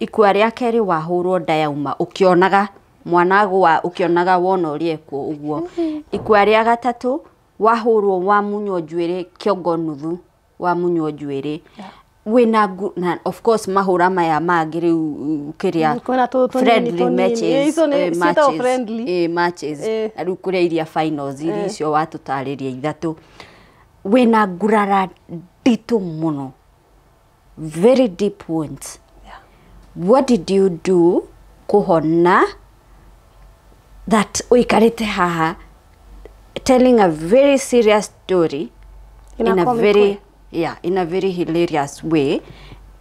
Ikua rĩa kerĩ wahũrwo nda yauma ũkĩonaga mwana agũa ũkĩonaga wona ũrĩa ekwo ũguo. Ikua rĩa gatatũ wahũrwo wamunywo njuĩrĩ kĩongo nuthu, wamunywo njuĩrĩ wĩna na of course mahũra maya mangĩ rĩu kĩrĩa Kwĩna tũtũ tũnini friendly tũnini. matches, Eh, icio nĩ eh, ciĩtagwo matches, friendly. eh, matches. Eh. Na rĩu kũrĩa iria finals iria icio watũtarĩria ithatũ, wĩna ngurara nditũ mũno, very deep wounds. What did you do kũhona that ũikarĩte haha telling a very serious story In a in a comic very way. Yeah, in a very hilarious way?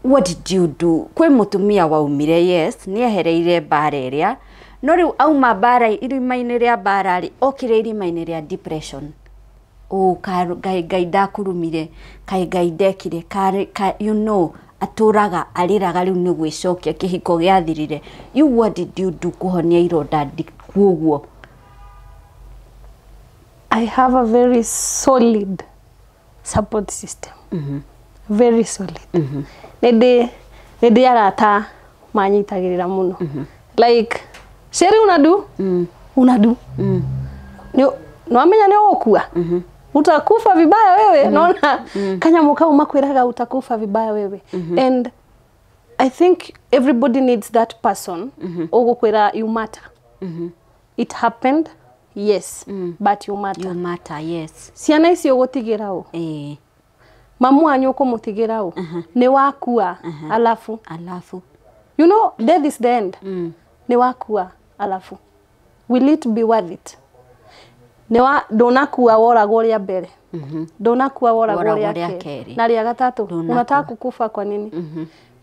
What did you do? Kwĩ mũtumia waumire, yes, nĩ ehereire mbara ĩrĩa, no rĩu auma mbara irima-inĩ rĩa mbara rĩ, okire irima-inĩ rĩa depression. Oh, Ngai, Ngai ndakũrumire, kaĩ Ngai ndekire ka, atũraga arĩraga rĩu nĩ gwĩcokia kĩhiko gĩathirire. You, what did you do kũhonia ironda ndiku ũguo? I have a very solid support system. Very solid. Nĩ ndĩ arata manyitagĩrĩra mũno. Like, Sherry, unadu? Unadu? Nĩ nwamenya nĩ ũgũkua? Utakufa vibaya wewe. Naona kanyamũ kau makwĩraga utakufa vibaya wewe. And I think everybody needs that person ũgũkwĩra you matter. It happened, yes, but you matter. You matter, yes. Ciana icio ũgũtigĩra ũ? Mamu wanyu ũkũmũtigĩra ũ? Nĩ wakua alafu Alafu death is the end. Nĩ wakua alafu will it be worth it? Nĩ wa ndũnakua woragwo rĩa mbere, ndũnakua woragwo Woragwo rĩa rĩa kerĩ kerĩ. Na rĩa gatatũ. Ndũnakua. Unataka kukufa kwa nini?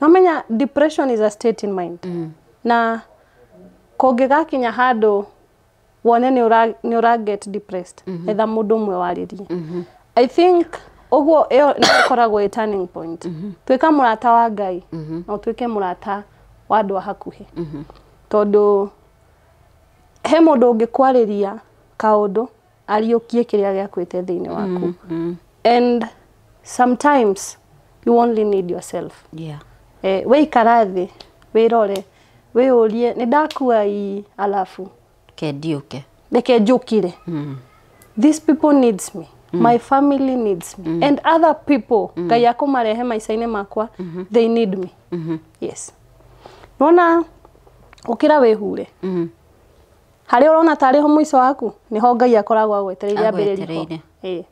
Nomenya depression is a state in mind, na kũngĩgakinya handũ wone nĩ ũra get depressed, etha mũndũ ũmwe warĩrie. I think ũguo ĩyo nĩ ĩkoragwo ĩ turning point. Tuĩka mũrata wa Ngai na ũtuĩke mũrata wa andũ a hakuhĩ, tondũ he mũndũ ũngĩkwarĩria kaũndũ ariũkie kĩrĩa gĩakuĩte thĩinĩ waku. And sometimes you only need yourself. Eh, wĩikara thĩ, wĩrore, wĩyũrie, nĩ ndakua ii alafu kendiũke. Reke njũkire. These people needs me, my family needs me, and other people Ngai akũmarehe maica-inĩ makwa, they need me, yes. Nona ũkĩra wĩhure harĩa ũrona tarĩ ho mũico waku, nĩho Ngai akoragwo agwetereire ambĩrĩrie ho. Agwetereire. Ĩĩ.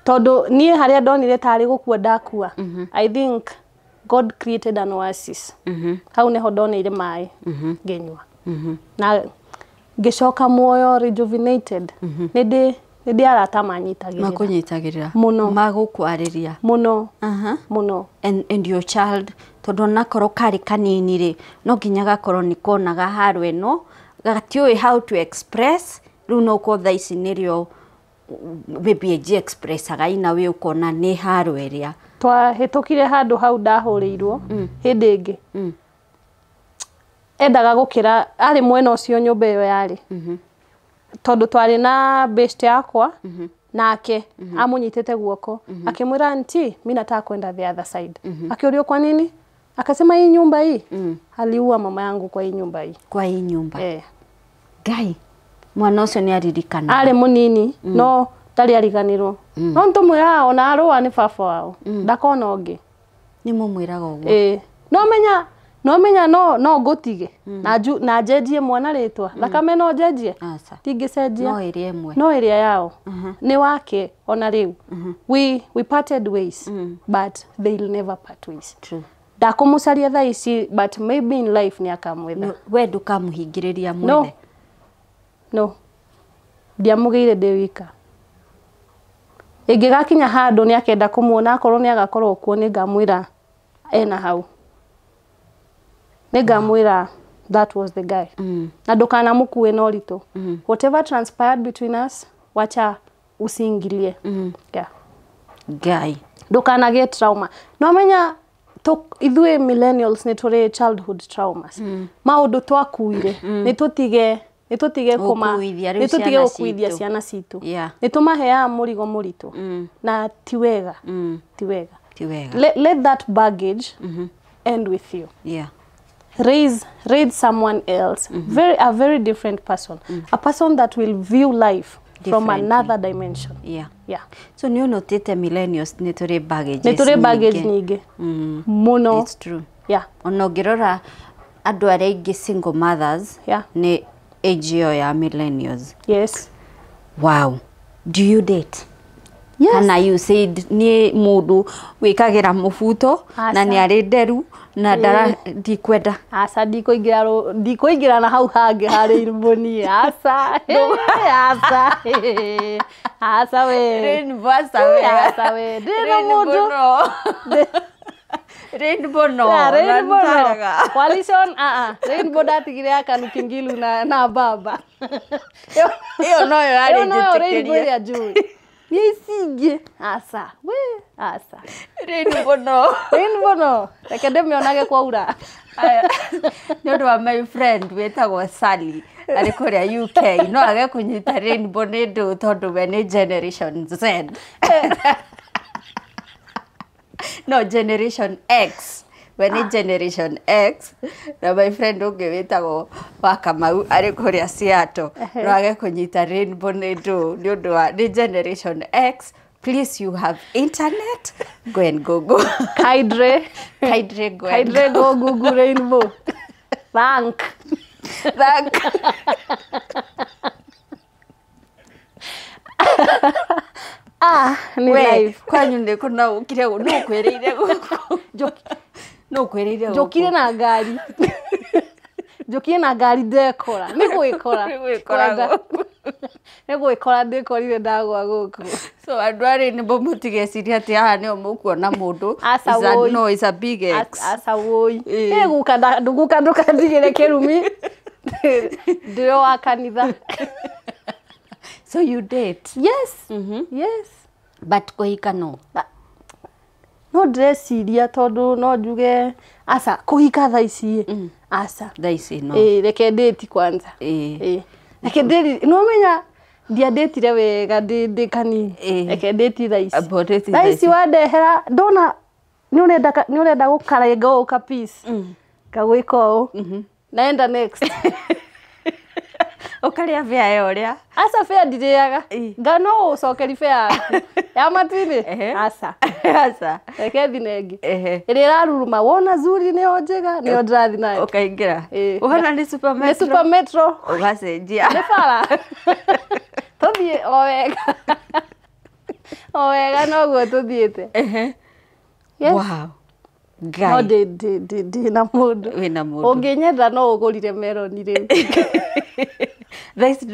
Tondũ niĩ harĩa ndonire tarĩ gũkua ndakua, I think God created an oasis. Hau nĩho ndoneire maĩ ngĩnyua na ngĩcoka muoyo, rejuvenated. Nĩ ndĩ arata manyitagĩrĩra. Makũnyitagĩrĩra. Mũno. Magũkwarĩria. Mũno mũno. And your child, tondũ onakorwo karĩ kanini rĩ, no nginya gakorwo nĩ konaga haro ĩno gatiũĩ how to express. Rĩu no ũkorwo thaa ici nĩrĩo maybe ĩnji expressaga ina wĩ ũkona nĩ haro ĩrĩa. Twahĩtũkire handũ hau ndahũrĩirwo hĩndĩ ĩngĩ, endaga gũkĩra arĩ mwena ũcio nyũmba ĩyo yarĩ, tondũ twarĩ na best yakwa. Nake amunyitĩte guoko, akĩmwĩra, "Auntie, mi nataka kwenda the other side." Akĩũrio kwa nini, akasema, "Hii nyumba hii, aliua mama yangu kwa hii nyumba hii." Kwa hii nyumba. Eh. Ngai, mwana ũcio nĩ aririkana. Arĩ mũnini no ndarĩ ariganĩrwo, no nĩtũmwĩraga ona arũa nĩ baba wao, ndakona ũngĩ. Nĩ mũmwĩraga ũguo? Ĩĩ, no menya no ngũtige na na njenjie mwana rĩtwa, thakame no njenjie? Aca. Ndingĩcenjia. No ĩrĩa ĩmwe. No ĩrĩa yao nĩ wake. Ona rĩu we parted ways, but they'll never part ways. True. Ndakũmũcaria thaa ici, but maybe in life nĩ akamwetha. No, we ndũkamũhingĩrĩria No. mwethe? No, ndiamũgĩire ndĩ wika. Ĩngĩgakinya handũ nĩ akenda kũmuona, akorwo nĩ agakorwo kuo, nĩ ngamwĩra ena hau, nĩ ngamwĩra that was the guy, na ndũkanamũkue na ũritũ. Whatever transpired between us, wacha usiingilie, yeah. Ngai. Ndũkanagĩe trauma. No menya ithuĩ millennials nĩ tũrĩ childhood traumas, maũndũ twakuire, nĩ tũtige kũma Gũkuithia rĩu nĩ tũtige ciana gũkuithia citũ. Ciana citũ. Nĩ tũmaheaga mũrigo mũritũ na ti wega, ti wega. Ti wega. Let that baggage end with you. Raise someone else, very a very different person, a person that will view life from Differently. another dimension. Yeah. So nĩ ũnotĩte millennials nĩ tũrĩ baggages. Nĩ tũrĩ baggage nyingĩ mũno. It's true. Ona ũngĩrora andũ arĩa aingĩ single mothers nĩ age ĩyo ya millennials. Yes. Wow, do you date? Yes. Kana you said nĩ mũndũ wĩkagĩra mũbuto na Aca. nĩ arĩ nderu na ndara ndikwenda. Aca, ndikũingĩra ndikũingĩra na hau hangĩ harĩ irũmũni. Aca. Aca, aca we. Aca we, ndĩna mũndũ. Rainbow no. Yeah, rainbow no. Ndarega. Coalition, ah ah, rainbow ndatigire ya Kanukingilu na baba. Ĩyo noyo yarĩ Ĩyo noyo rainbow njĩtĩkĩrie. ĩrĩa njũĩ. Niĩ ici ingĩ, aca we, aca. Rainbow no. Rainbow no, reke ndĩmĩonage kwaura. Aya, nĩ ũndũ wa my friend wĩtagwo Sally arĩ kũrĩa UK, no age kũnyita rainbow nĩ ndũ tondũ we nĩ generation Z, no generation X, we nĩ generation X. Na my friend ũngĩ wĩtagwo wa Kamau arĩ kũrĩa Seattle, no age kũnyita rainbow nĩ ndũ nĩ ũndũ wa nĩ generation X. Please, you have internet, go and google. Kaidre. Kindly go and Kaidre, go google rainbow. Thank. Thank. Ah, nĩ We, life. Kwanyu nĩ kũna ũkire nũ kwĩrĩire gũkũ, nũ kwĩrĩire gũkũ? Njũkire na ngari, njũkire na ngari, ndekora nĩ gwĩkora. Nĩ gwĩkora. Kwenda. Nĩ gwĩkora ndĩkorire ndagwa gũkũ. So andũ arĩ nĩbo mũtigeciria atĩ haha nĩho mũkuona mũndũ. Aca. Is a Woi. no, is a big X. Aca woi. Ĩĩ. Ĩ guka guka ndũkandigĩre kĩrumi, ndĩrĩ wa kanitha. So you date? Yes. But kũhika no? No ndĩreciria tondũ no njuge aca, kũhika thaa ici ĩ, aca. Thaa ici no. Ĩ reke ndĩti kwanza. Ĩĩ. Ĩ reke ndĩri, nĩũmenya ndiandĩtire wega ndĩ kanini. Ĩĩ. Reke ndĩti thaa ici. Amba ũndĩti thaa thaa ici ici. Wandehera ndona nĩ ũrenda gũkarenga ũũ ka piece, ngagwĩka ũũ, naenda next. Ũkarĩa bĩa ya ũrĩa? Aca, bĩa ndirĩaga. Ĩ. Nga no ũcokeri bĩa yaku ya matu-inĩ. Ehe. Aca. Aca. Reke thi na ĩngĩ. Ehe. Ĩrĩa ĩraruruma wona zuri nĩyo njega, nĩyo ndĩrathi nayo. Ũkaingĩra. Ĩĩ. Ũhana nĩ super Nĩ metro. super metro. Ũgacenjia. Nĩ bara tũthiĩ o wega, o wega noguo tũthiĩte. Ehe. Yes. Wow. No Ngai. ndĩ na mũndũ. Wĩna mũndũ. Ũngĩnyenda no ũgũrire meroni rĩu. Thaa ici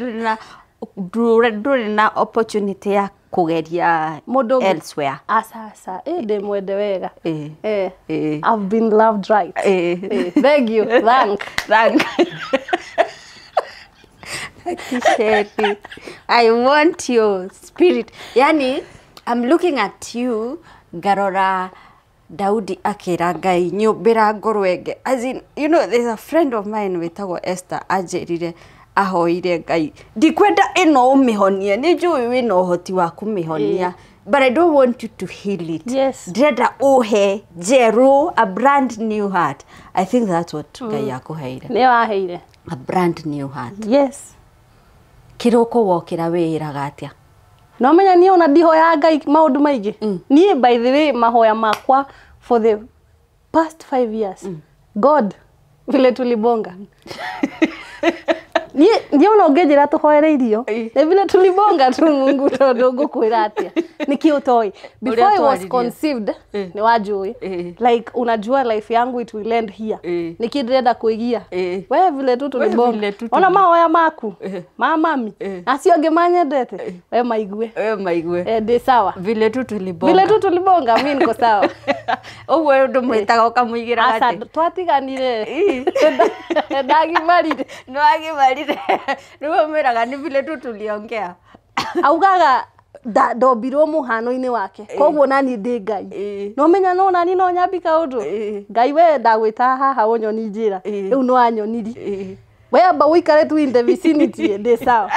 ndũrĩ na opportunity ya kũgeria Mũndũ ũngĩ? elsewhere? Aca, aca, ĩ ndĩ mwende wega. Ĩĩ. Eh. Ĩĩ. I've been loved right. Ĩĩ. Eh, thank you, thank. Thank. Akisheri, I want your spirit. Yani, I'm looking at you, ngarora Daudi akĩra Ngai nyũmbĩra ngoro ĩngĩ. As in, you know, there's a friend of mine wĩtagwo Esther anjĩrire Ahoire Ngai, ndikwenda ĩno ũmĩhonie, nĩ njũĩ wĩna ũhoti wa kũmĩhonia, but I don't want you to heal it. Yes. Ndĩrenda ũhe njerũ, a brand new heart. I think that's what Ngai akũheire. Nĩyo aheire. A brand new heart. Yes. Kĩroko wokĩra wĩĩraga atĩa? No menya niĩ ona ndihoyaga Ngai maũndũ maingĩ. Niĩ by the way mahoya makwa for the past 5 years, God, vile tulibonga. Niĩ ona ũngĩnjĩra tũhoere irio, nĩ vile tulibonga tu, Mungu, tondũ ngũkwĩra atĩa, nĩkĩ ũtoĩ? Before I was twaririe. conceived nĩ wanjũĩ. Like unajua life yangu, it will end here. Nĩkĩ ndĩrenda kwĩgia? We vile tu tulibonga. Vile tu. Ona mahoya maku ma mami acio angĩ manyendete, we maigue. We maigue. Eh, ndĩ sawa. Vile tu tulibonga. Vile tu tulibonga, mi niko sawa. Ũguo ũndũ mwĩtaga ũkamũigĩra Aca, atĩ twatiganire ndagimarire. Nĩ wagimarire, rĩu ũmwĩraga nĩ vile tu tuliongea. Augaga ndombirwo mũhano-inĩ wake, koguo nani ndĩ Ngai. No menya no nani no nyambi kaũndũ. Ngai, we ndagwĩta haha ũnyoni njĩra. Rĩu no anyonirie. We amba ũikare tu in the vicinity, ndĩ sawa,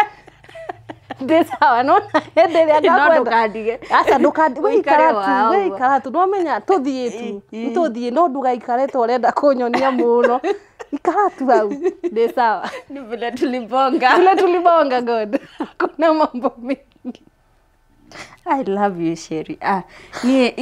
ndĩ sawa, no hĩndĩ ĩrĩa No ngakwenda. ndũkandige. Aca, ndũkandi, we Ũikare ikara tu. wao We ũguo. ikara tu, no menya tũthiĩ tu, tũthiĩ, no ndũgaikare ta ũrenda kũnyonia mũno, ikara tu hau, ndĩ sawa. Ni vile tulibonga. Vile tulibonga, God, hakuna mambo mingi. I love you, Sherry. Ah, niĩ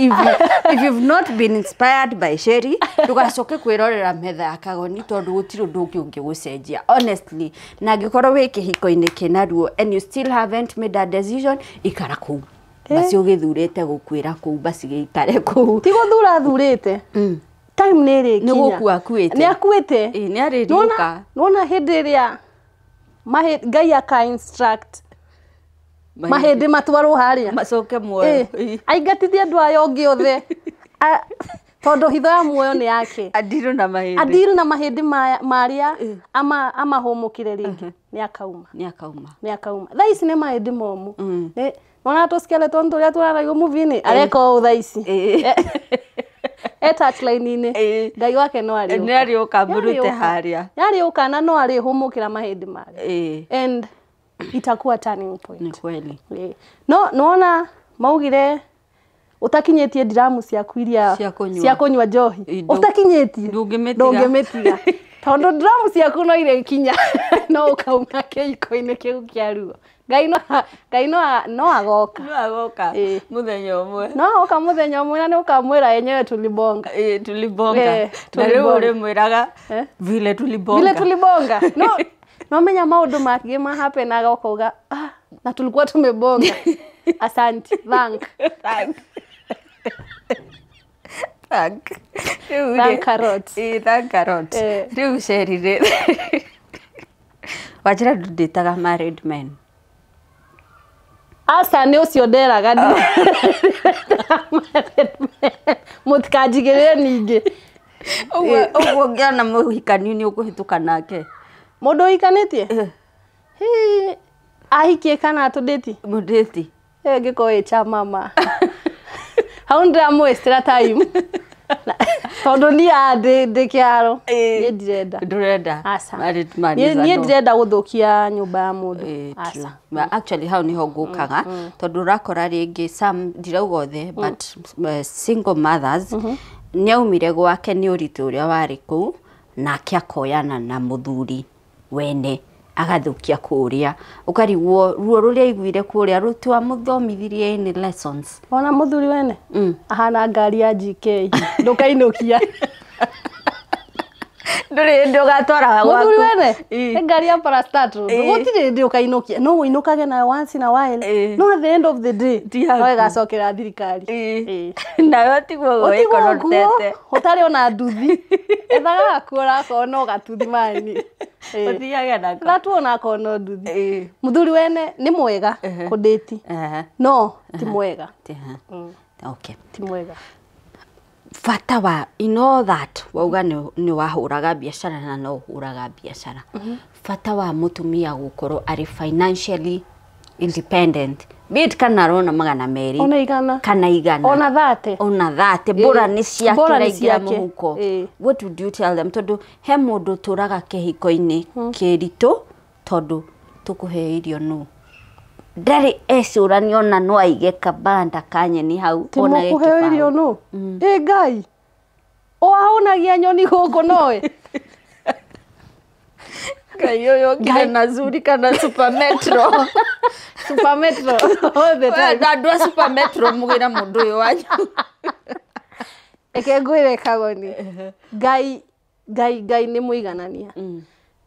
if you've not been inspired by Sherry, ndũgacoke kwĩrorera metha ya Kagoni tondũ gũtirĩ ũndũ ũngĩ ũngĩgũcenjia. Honestly, na angĩkorwo wĩ kĩhiko-inĩ kĩna ruo and you still haven't made a decision, ikara kũu. Basi ũgĩthurĩte gũkuĩra kũu, basi gĩikare kũu. Ti gũthura thurĩte, time nĩ ĩrĩkinya. Nĩ gũkua akuĩte. Nĩ akuĩte. Ĩ, nĩ arĩriũka. Nona hĩndĩ ĩrĩa Ngai aka instruct mahĩndĩ matwarwo harĩa macoke muoyo. Aingatithie andũ aya ũngĩ othe. Tondũ hitho ya muoyo nĩ yake. Adirũ na mahĩndĩ. Adiru na mahĩndĩ marĩa amahũmũkĩre rĩngĩ, nĩ akauma. Nĩ akauma. Nĩ akauma. Thaa ici nĩ mahĩndĩ momũ. Nona tũ skeleton tũrĩa tũraragio movie-inĩ, areka ũũ thaa ici. E touchline-inĩ. Ngai wake no arĩũka. Nĩ arĩũka mũrute harĩa. Nĩ arĩũka na no arĩhũmũkĩra mahĩndĩ marĩa and itakuwa turning point. Nĩ kweli. No nona maugire utakinyĩtie ndiramu ciaku iria Cia kũnyua. Cia kũnyua njohi. Ũtakinyĩtie ndũngĩmĩtiga. Ndũngĩmĩtiga tondũ ndiramu ciaku no irĩkinya no ũkauma kĩhiko-inĩ kĩu kĩa ruo. Ngai no agoka. No agoka mũthenya ũmwe. No agoka mũthenya ũmwe na nĩ ũkamwĩra yenyewe tulibonga. Ĩ, tulibonga. Na rĩu Tulibonga. ũrĩmwĩraga vile tulibonga. Vile tulibonga, no menya maũndũ mangĩ ma happen agoka uga, ah, na tulikuwa tumebonga, asante, thank. Thank. Thank. Rĩu rĩ- Thank carrot. Ĩ, thank carrot. Rĩu Sherry rĩ, wanjĩra ndũndĩtaga married men. Aca, nĩ ũcio nderaga mũtikanjigĩrĩre ningĩ. Ũguo ũngĩona mũhikani nĩ ũkũhĩtũka nake? Mũndũ ũhikanĩtie? Hĩ, ahikie kana atũndĩti? Mũndĩti. Ĩyo ĩngĩkorwo ĩ chama ma hau ndĩramwĩstĩra time. Tondũ niĩ haha ndĩ kĩharo, niĩ ndirenda. Ndũrenda. Aca. Married man Niĩ is a niĩ no. ndirenda gũthũkia nyũmba ya mũndũ. Aca. True. But actually hau niho ngũkaga tondũ ũrakora rĩngĩ some, ndirauga othe, but single mothers nĩ aumire gwake nĩ ũritũ ũrĩa warĩ kũu, nake akoyana na mũthuri wene agathũkia kũrĩa, ũkarigwo ruo rũrĩa aiguire kũrĩa rũtiwamũthomithirie any lessons. Ona mũthuri wene ahana ngari ya GK, ndũkainũkia. Ndũrĩ hĩndĩ ũgatwara. Mũthuri wene Ĩ. nĩ ngari ya parastatal. Gũtirĩ hĩndĩ ũkainũkia, no ũinũkage nayo once in a while. No at the end of the day Ti yaku. no ĩgacokera thirikari. Ĩ. Nayo tiguo Ũtigwo ũguo ĩkorotete. ũtarĩ ona nduthi, ethaga gakuo rakorwo no gatuthi mani. Ĩ. Ũthiage nako. Gatuo onakorwo no nduthi. Mũthuri wene nĩ mwega kũndĩti, no ti mwega. Okay. Ti mwega. Bata wa in all that wauga nĩ wahũraga biacara na no ũhũraga biacara, bata wa mũtumia gũkorwo arĩ financially independent, be it kana arona 200, ona 100, kana 100, ona 30, ona 30, bora nĩ ciake, Bora nĩ raingĩra ciake. mũhuko. Ĩ. What would you tell them? Tondũ he mũndũ ũtũraga kĩhiko-inĩ kĩritũ. Tondu tukuhe irio nu. Ndarĩ ecũrania ona no aige kabanda ka nyeni hau ona gĩkĩbaũ. Irio no. Ĩ Ngai. Ũhaunagia nyoni gũkũ nowe. Ngai ũyũ okire na Zuri kana Super Metro. Super Metro all the time. Andũ a Super Metro mũgĩra mũndũ ũyũ wanyu. Reke ngwĩre Kagoni. Ngai Ngai Ngai nĩ mũiganania.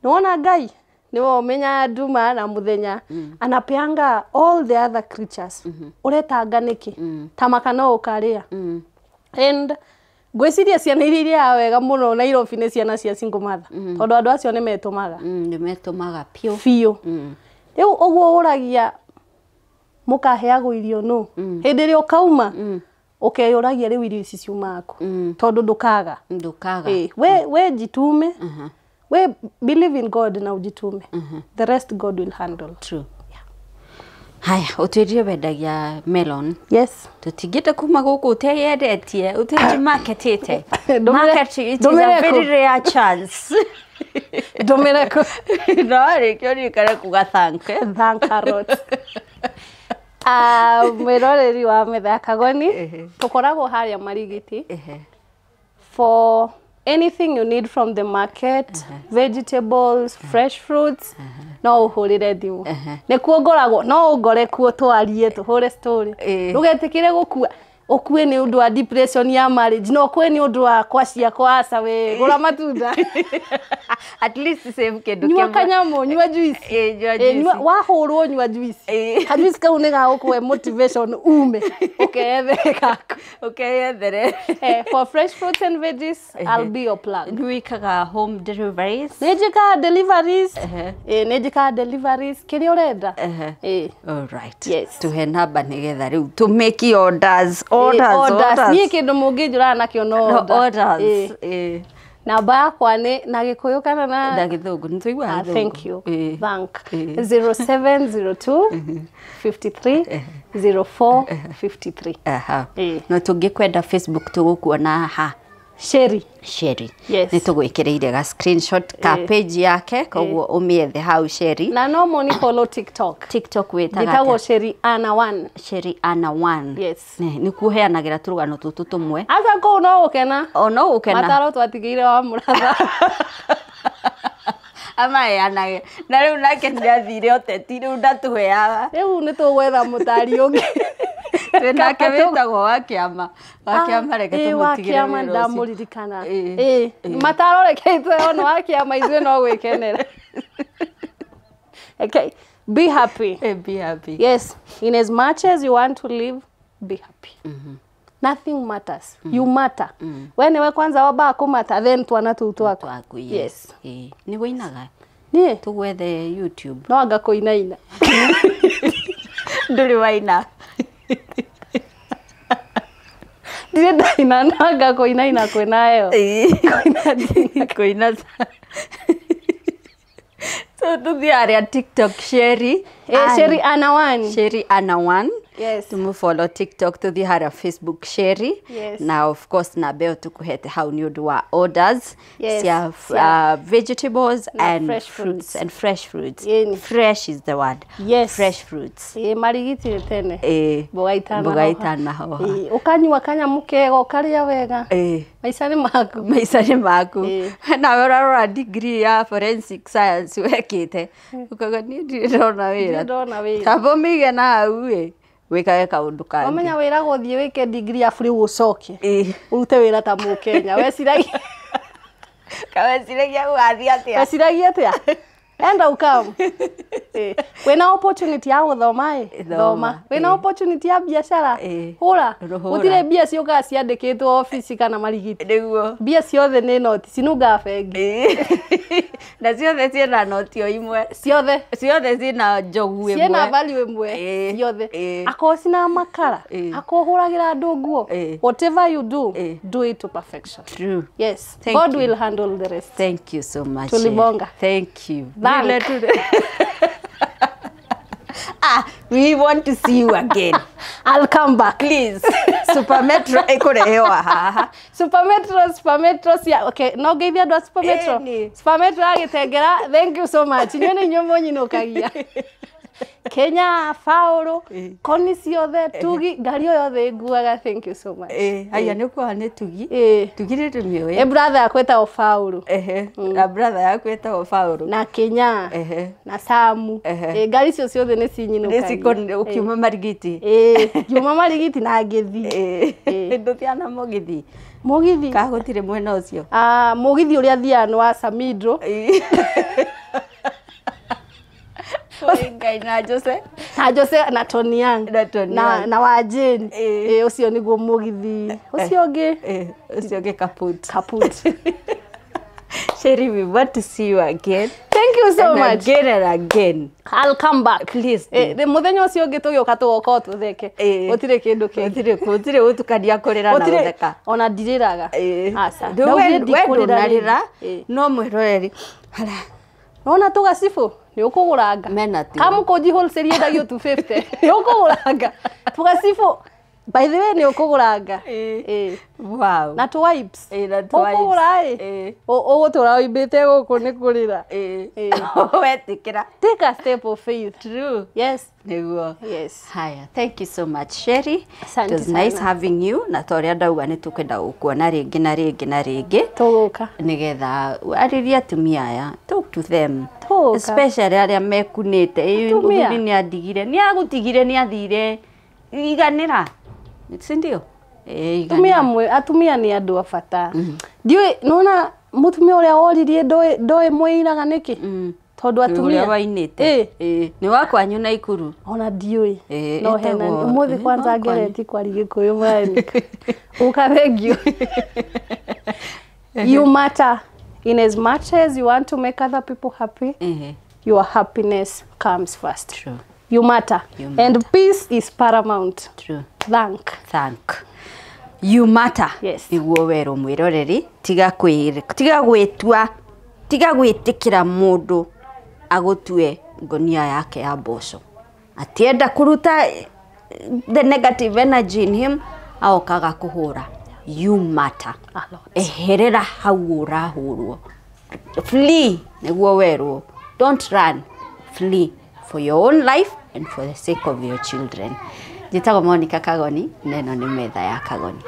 Nĩwona Ngai niwe umenya nduma na muthenya anapeanga all the other creatures. Uretanga niki ta maka no ukaria. And ngwiciria ciana iria irĩaga wega mũno Nairobi nĩ ciana cia single mother. Tondũ andũ acio nĩ metũmaga. Nĩ metũmaga piũ. Biũ. Rĩu ũguo ũragia mũkaheagwo irio nũ. Hĩndĩ ĩrĩa ũkauma ũkeyũragia rĩu irio ici ciumaga kũ. Tondũ ndũkaga. Ndũkaga. We jitume. We believe in God na ujitume. The rest God will handle. True. Yeah. Haya, utwirire wendagia melon. Yes. Tutingite kuma guku uteyendetie, utejimarketete. Market it is a very rare chance. Ndumire ku. No, rĩkĩo nĩikare kuga thank. Thank carrot. Mwĩroreri wa metha ya Kagoni, tukoragwo harĩa Marigiti. For anything you need from the market, vegetables, fresh fruits, no uhurire thimu. Nikuo ngoragwo, no ungore kuo twarie tuhure story. Ndugetikire gukua ukue ni undu wa depression ya marriage, no ukue ni undu wa kwa ciakwa aca we gura matunda. At least save kindu kimwe. Nyua kanyamu, nyua juice. Nyua juice. Wahurwo nyua juice. Ka juice kau ni gagukue motivation ume ukeyethere gaku. Ukeyethere. For fresh fruits and veggies, I'll be your plug. Ni wikaga home deliveries? Ni njikaga deliveries. Ni njikaga deliveries kiria urenda. All right. Yes. Tuhe namba nigetha riu to make orders. Orders. Niĩ kĩndũ mũngĩnjũraga nakĩo no orders. Namba yakwa nĩ na Gĩkũyũ kana na Gĩthũngũ? Nĩ tũiguaga Gĩthũngũ. Thank you. Thank. 0702 53 04 53. Aha. No tũngĩkwenda Facebook tũgũkuona ha? Sherry. Sherry. Yes. Nĩ tũgwĩkĩrĩire ga screenshot ka page yake koguo ũmĩethe hau Sherry. Na no moni follow TikTok. TikTok wĩtaga Njĩtagwo Sherry Anna 1. Sherry Anna 1. Yes. Nĩkuo ũheanagĩra tũrũgano tũtũ tũmwe. Aca kũu no gũkena. O no gũkena. Mataro twatigĩire wa mũratha. Amaheanage. Na rĩu nake nĩathire ũteti rĩu ndatũheaga. Rĩu nĩ tũgwetha mũtari ũngĩ. Twĩ nake wĩtagwo wa kĩama. Wa kĩama reke tũmũtigĩre wa kĩama ndamũririkana. Mataro reke ithuĩ ona wa kĩama ithuĩ no gwĩkenera. Okay, be happy. Be happy. Yes, in as much as you want to live, be happy. Nothing matters. You matter. We niwe kwanza wamba kũmata then twana tũu twaku. Yes. Nĩ wĩinaga? Niĩ? Tũgwethe YouTube. No anga kũinaina. Ndũrĩ waina. Ndirĩ ndaina no anga kũinaina kwĩnayo. Kũina. So tuthiĩ harĩa TikTok Sherry. Sherry Anna 1. Sherry Anna 1. Yes. Tumufollow TikTok, tuthiĩ harĩa Facebook Sherry. Yes. Na of course namba ĩyo tũkũhete hau nĩ ũndũ wa orders. Yes. Cia vegetables and fresh fruits and fresh fruits. Yeni. Fresh is the word. Yes. Fresh fruits. Marigiti nĩ tene. Mboga Mboga itanahoha. Ũkanyua kanyamu kega ũkarĩa wega. Maica nĩ maku. Maica nĩ maku. Nawe ũrarora degree ya forensic science wekĩte. Ũkauga niĩ ndirĩ ndona wĩra. Ndirĩ ndona wĩra. Tamba ũmĩige na hau ĩ. Wĩkage kaũndũ kangĩ. Wamenya wĩra gũthiĩ wĩke degree afu rĩu ũcoke. Ũrute wĩra ta Mũkenya. Weciragia. Kaweciragia gũgathiĩ atĩa? Weciragia atĩa? Enda ũkamu. Wĩna opportunity ya gũthoma ĩ? Thoma. Wĩna opportunity ya biacara? Hũra. Gũtirĩ mbia ciũkaga ciandĩkĩtwo obici kana Marigiti. Nĩguo. Mbia ciothe nĩ noti, cinungaga bengi. Na ciothe ciĩna noti o imwe. Ciothe. Ciothe ciĩna njogu ĩmwe. Ciĩna value ĩmwe. Ciothe. Akorwo cina makara. Akorwo ũhũragĩra andũ nguo. Whatever you do, do it to perfection. True. Yes. God will handle the rest. Thank you so much. Tulibonga. Thank you. We want to see you again. I'll come back. Please. Super Metro ĩkũrehwo haha. Super Metro, Super Metro cia, okay, no ngeithia andũ a Super Metro. Ĩni. Super Metro ya Gĩtengera, thank you so much. Inyuĩ nĩ inyuĩ mũnyinũkagia. Kenya, Faulu, koni ciothe, Tugi, ngari o yothe ĩnguaga, thank you so much. Haya nĩ ũkuoha nĩ Tugi. Ĩĩ. Tugi nĩ tũmĩũĩ. Ĩ brother yakwa ĩtagwo Faulu. Ehe. Na brother yaku ĩtagwo Faulu. Na Kenya. Ehe. Na Samu. Ehe. Ĩ ngari icio ciothe nĩ cinyinũkagia. Nĩ cikũ ũkiuma Marigiti. Ĩĩ, ngiuma Marigiti na ngĩthiĩ. Ĩĩ. Ndũthiaga na mũgithi. Mũgithi. Ka gũtirĩ mwena ũcio. Ah, mũgithi ũrĩa thiaga nĩ wa Samidro. Ĩĩ. Oi, Ngai na Jose. Na Jose na Tony Young. Na Tony Young. Na wa Jane. Ĩĩ. Ĩĩ, ũcio nĩguo mũgithi. Ũcio ũngĩ. Ĩĩ, ũcio ũngĩ kaput. Kaput. Sherry, we want to see you again. Thank you so And much. again and again. I'll come back. Please do. Eh, mũthenya ũcio ũngĩ tũgĩũka tũgoka o tũtheke. Ĩĩ. Gũtirĩ kĩndũ kĩngĩ. Gũtirĩ gũtirĩ gũtukania kũrĩra na Gũtirĩ gũtheka. ona ndirĩraga. Ĩĩ. Aca. Rĩu Ndaugire we ndikũrĩra ndũnarĩra rĩngĩ. Ĩĩ. no mwĩroreri hara Nona tũgacibũ nĩ ũkũgũranga. Mena tuo. Kamũkũnji wholesale yendagio 250. Nĩ ũkũgũranga. Tũgacibũ by the way nĩ ũkũgũranga. Ĩĩ. Ĩĩ. Wow. Na tũ wipes. Ĩĩ, na tũ wipes. Ũkũgũra ĩ. Ĩĩ. Ũgũtũra ũimbĩte gũkũ nĩ kũrĩra. Ĩĩ. Ĩĩ. Wetĩkĩra. Take a step of faith. True. Yes. Nĩguo. Yes. Haya, thank you so much Sherry. It Asante was nice sana. having you na ta ũrĩa ndauga nĩ tũkwenda gũkuona rĩngĩ na rĩngĩ na rĩngĩ Tũgũka. nĩgetha arĩria atumia aya, talk to them. Tũgũka. Especially arĩa mekunĩte. Ĩ, Atumia. mũthuri nĩ andigire, nĩ agũtigire, nĩ athire, iganĩra, si ndio? Ĩ, Atumia iganĩra. mwe, atumia nĩ andũ a bata. Ndiũĩ nona mũtumia ũrĩa woririe ndoĩ mwĩiraga nĩkĩ? Tondũ atumia ũrĩa wainĩte. Ĩ. Ĩ, nĩ wa kwanyu na Ikuru. Ona ndiũĩ. Ĩ, No ĩtagwo- hena ũmũthĩ ĩ, kwanza no kwanyu. ngeretie kwaria Gĩkũyũ Monica. Ũka thank you. You matter in as much as you want to make other people happy. Ehe. Your happiness comes first. True. You matter. You And peace is paramount. True. Thank. Thank you matter. Yes. Niguo werwo mwĩroreri, tiga kwĩ tiga gwĩtua, tiga gwĩtĩkĩra mũndũ agũtue ngonia yake ya mboco atienda kũruta the negative energy in him, aokaga kũhũra. You matter. A lot. Eherera hau ũrahũrwo, flee, nĩguo werwo, don't run, flee for your own life and for the sake of your children. Njĩtagwo Monica Kagoni na ĩno nĩ metha ya Kagoni.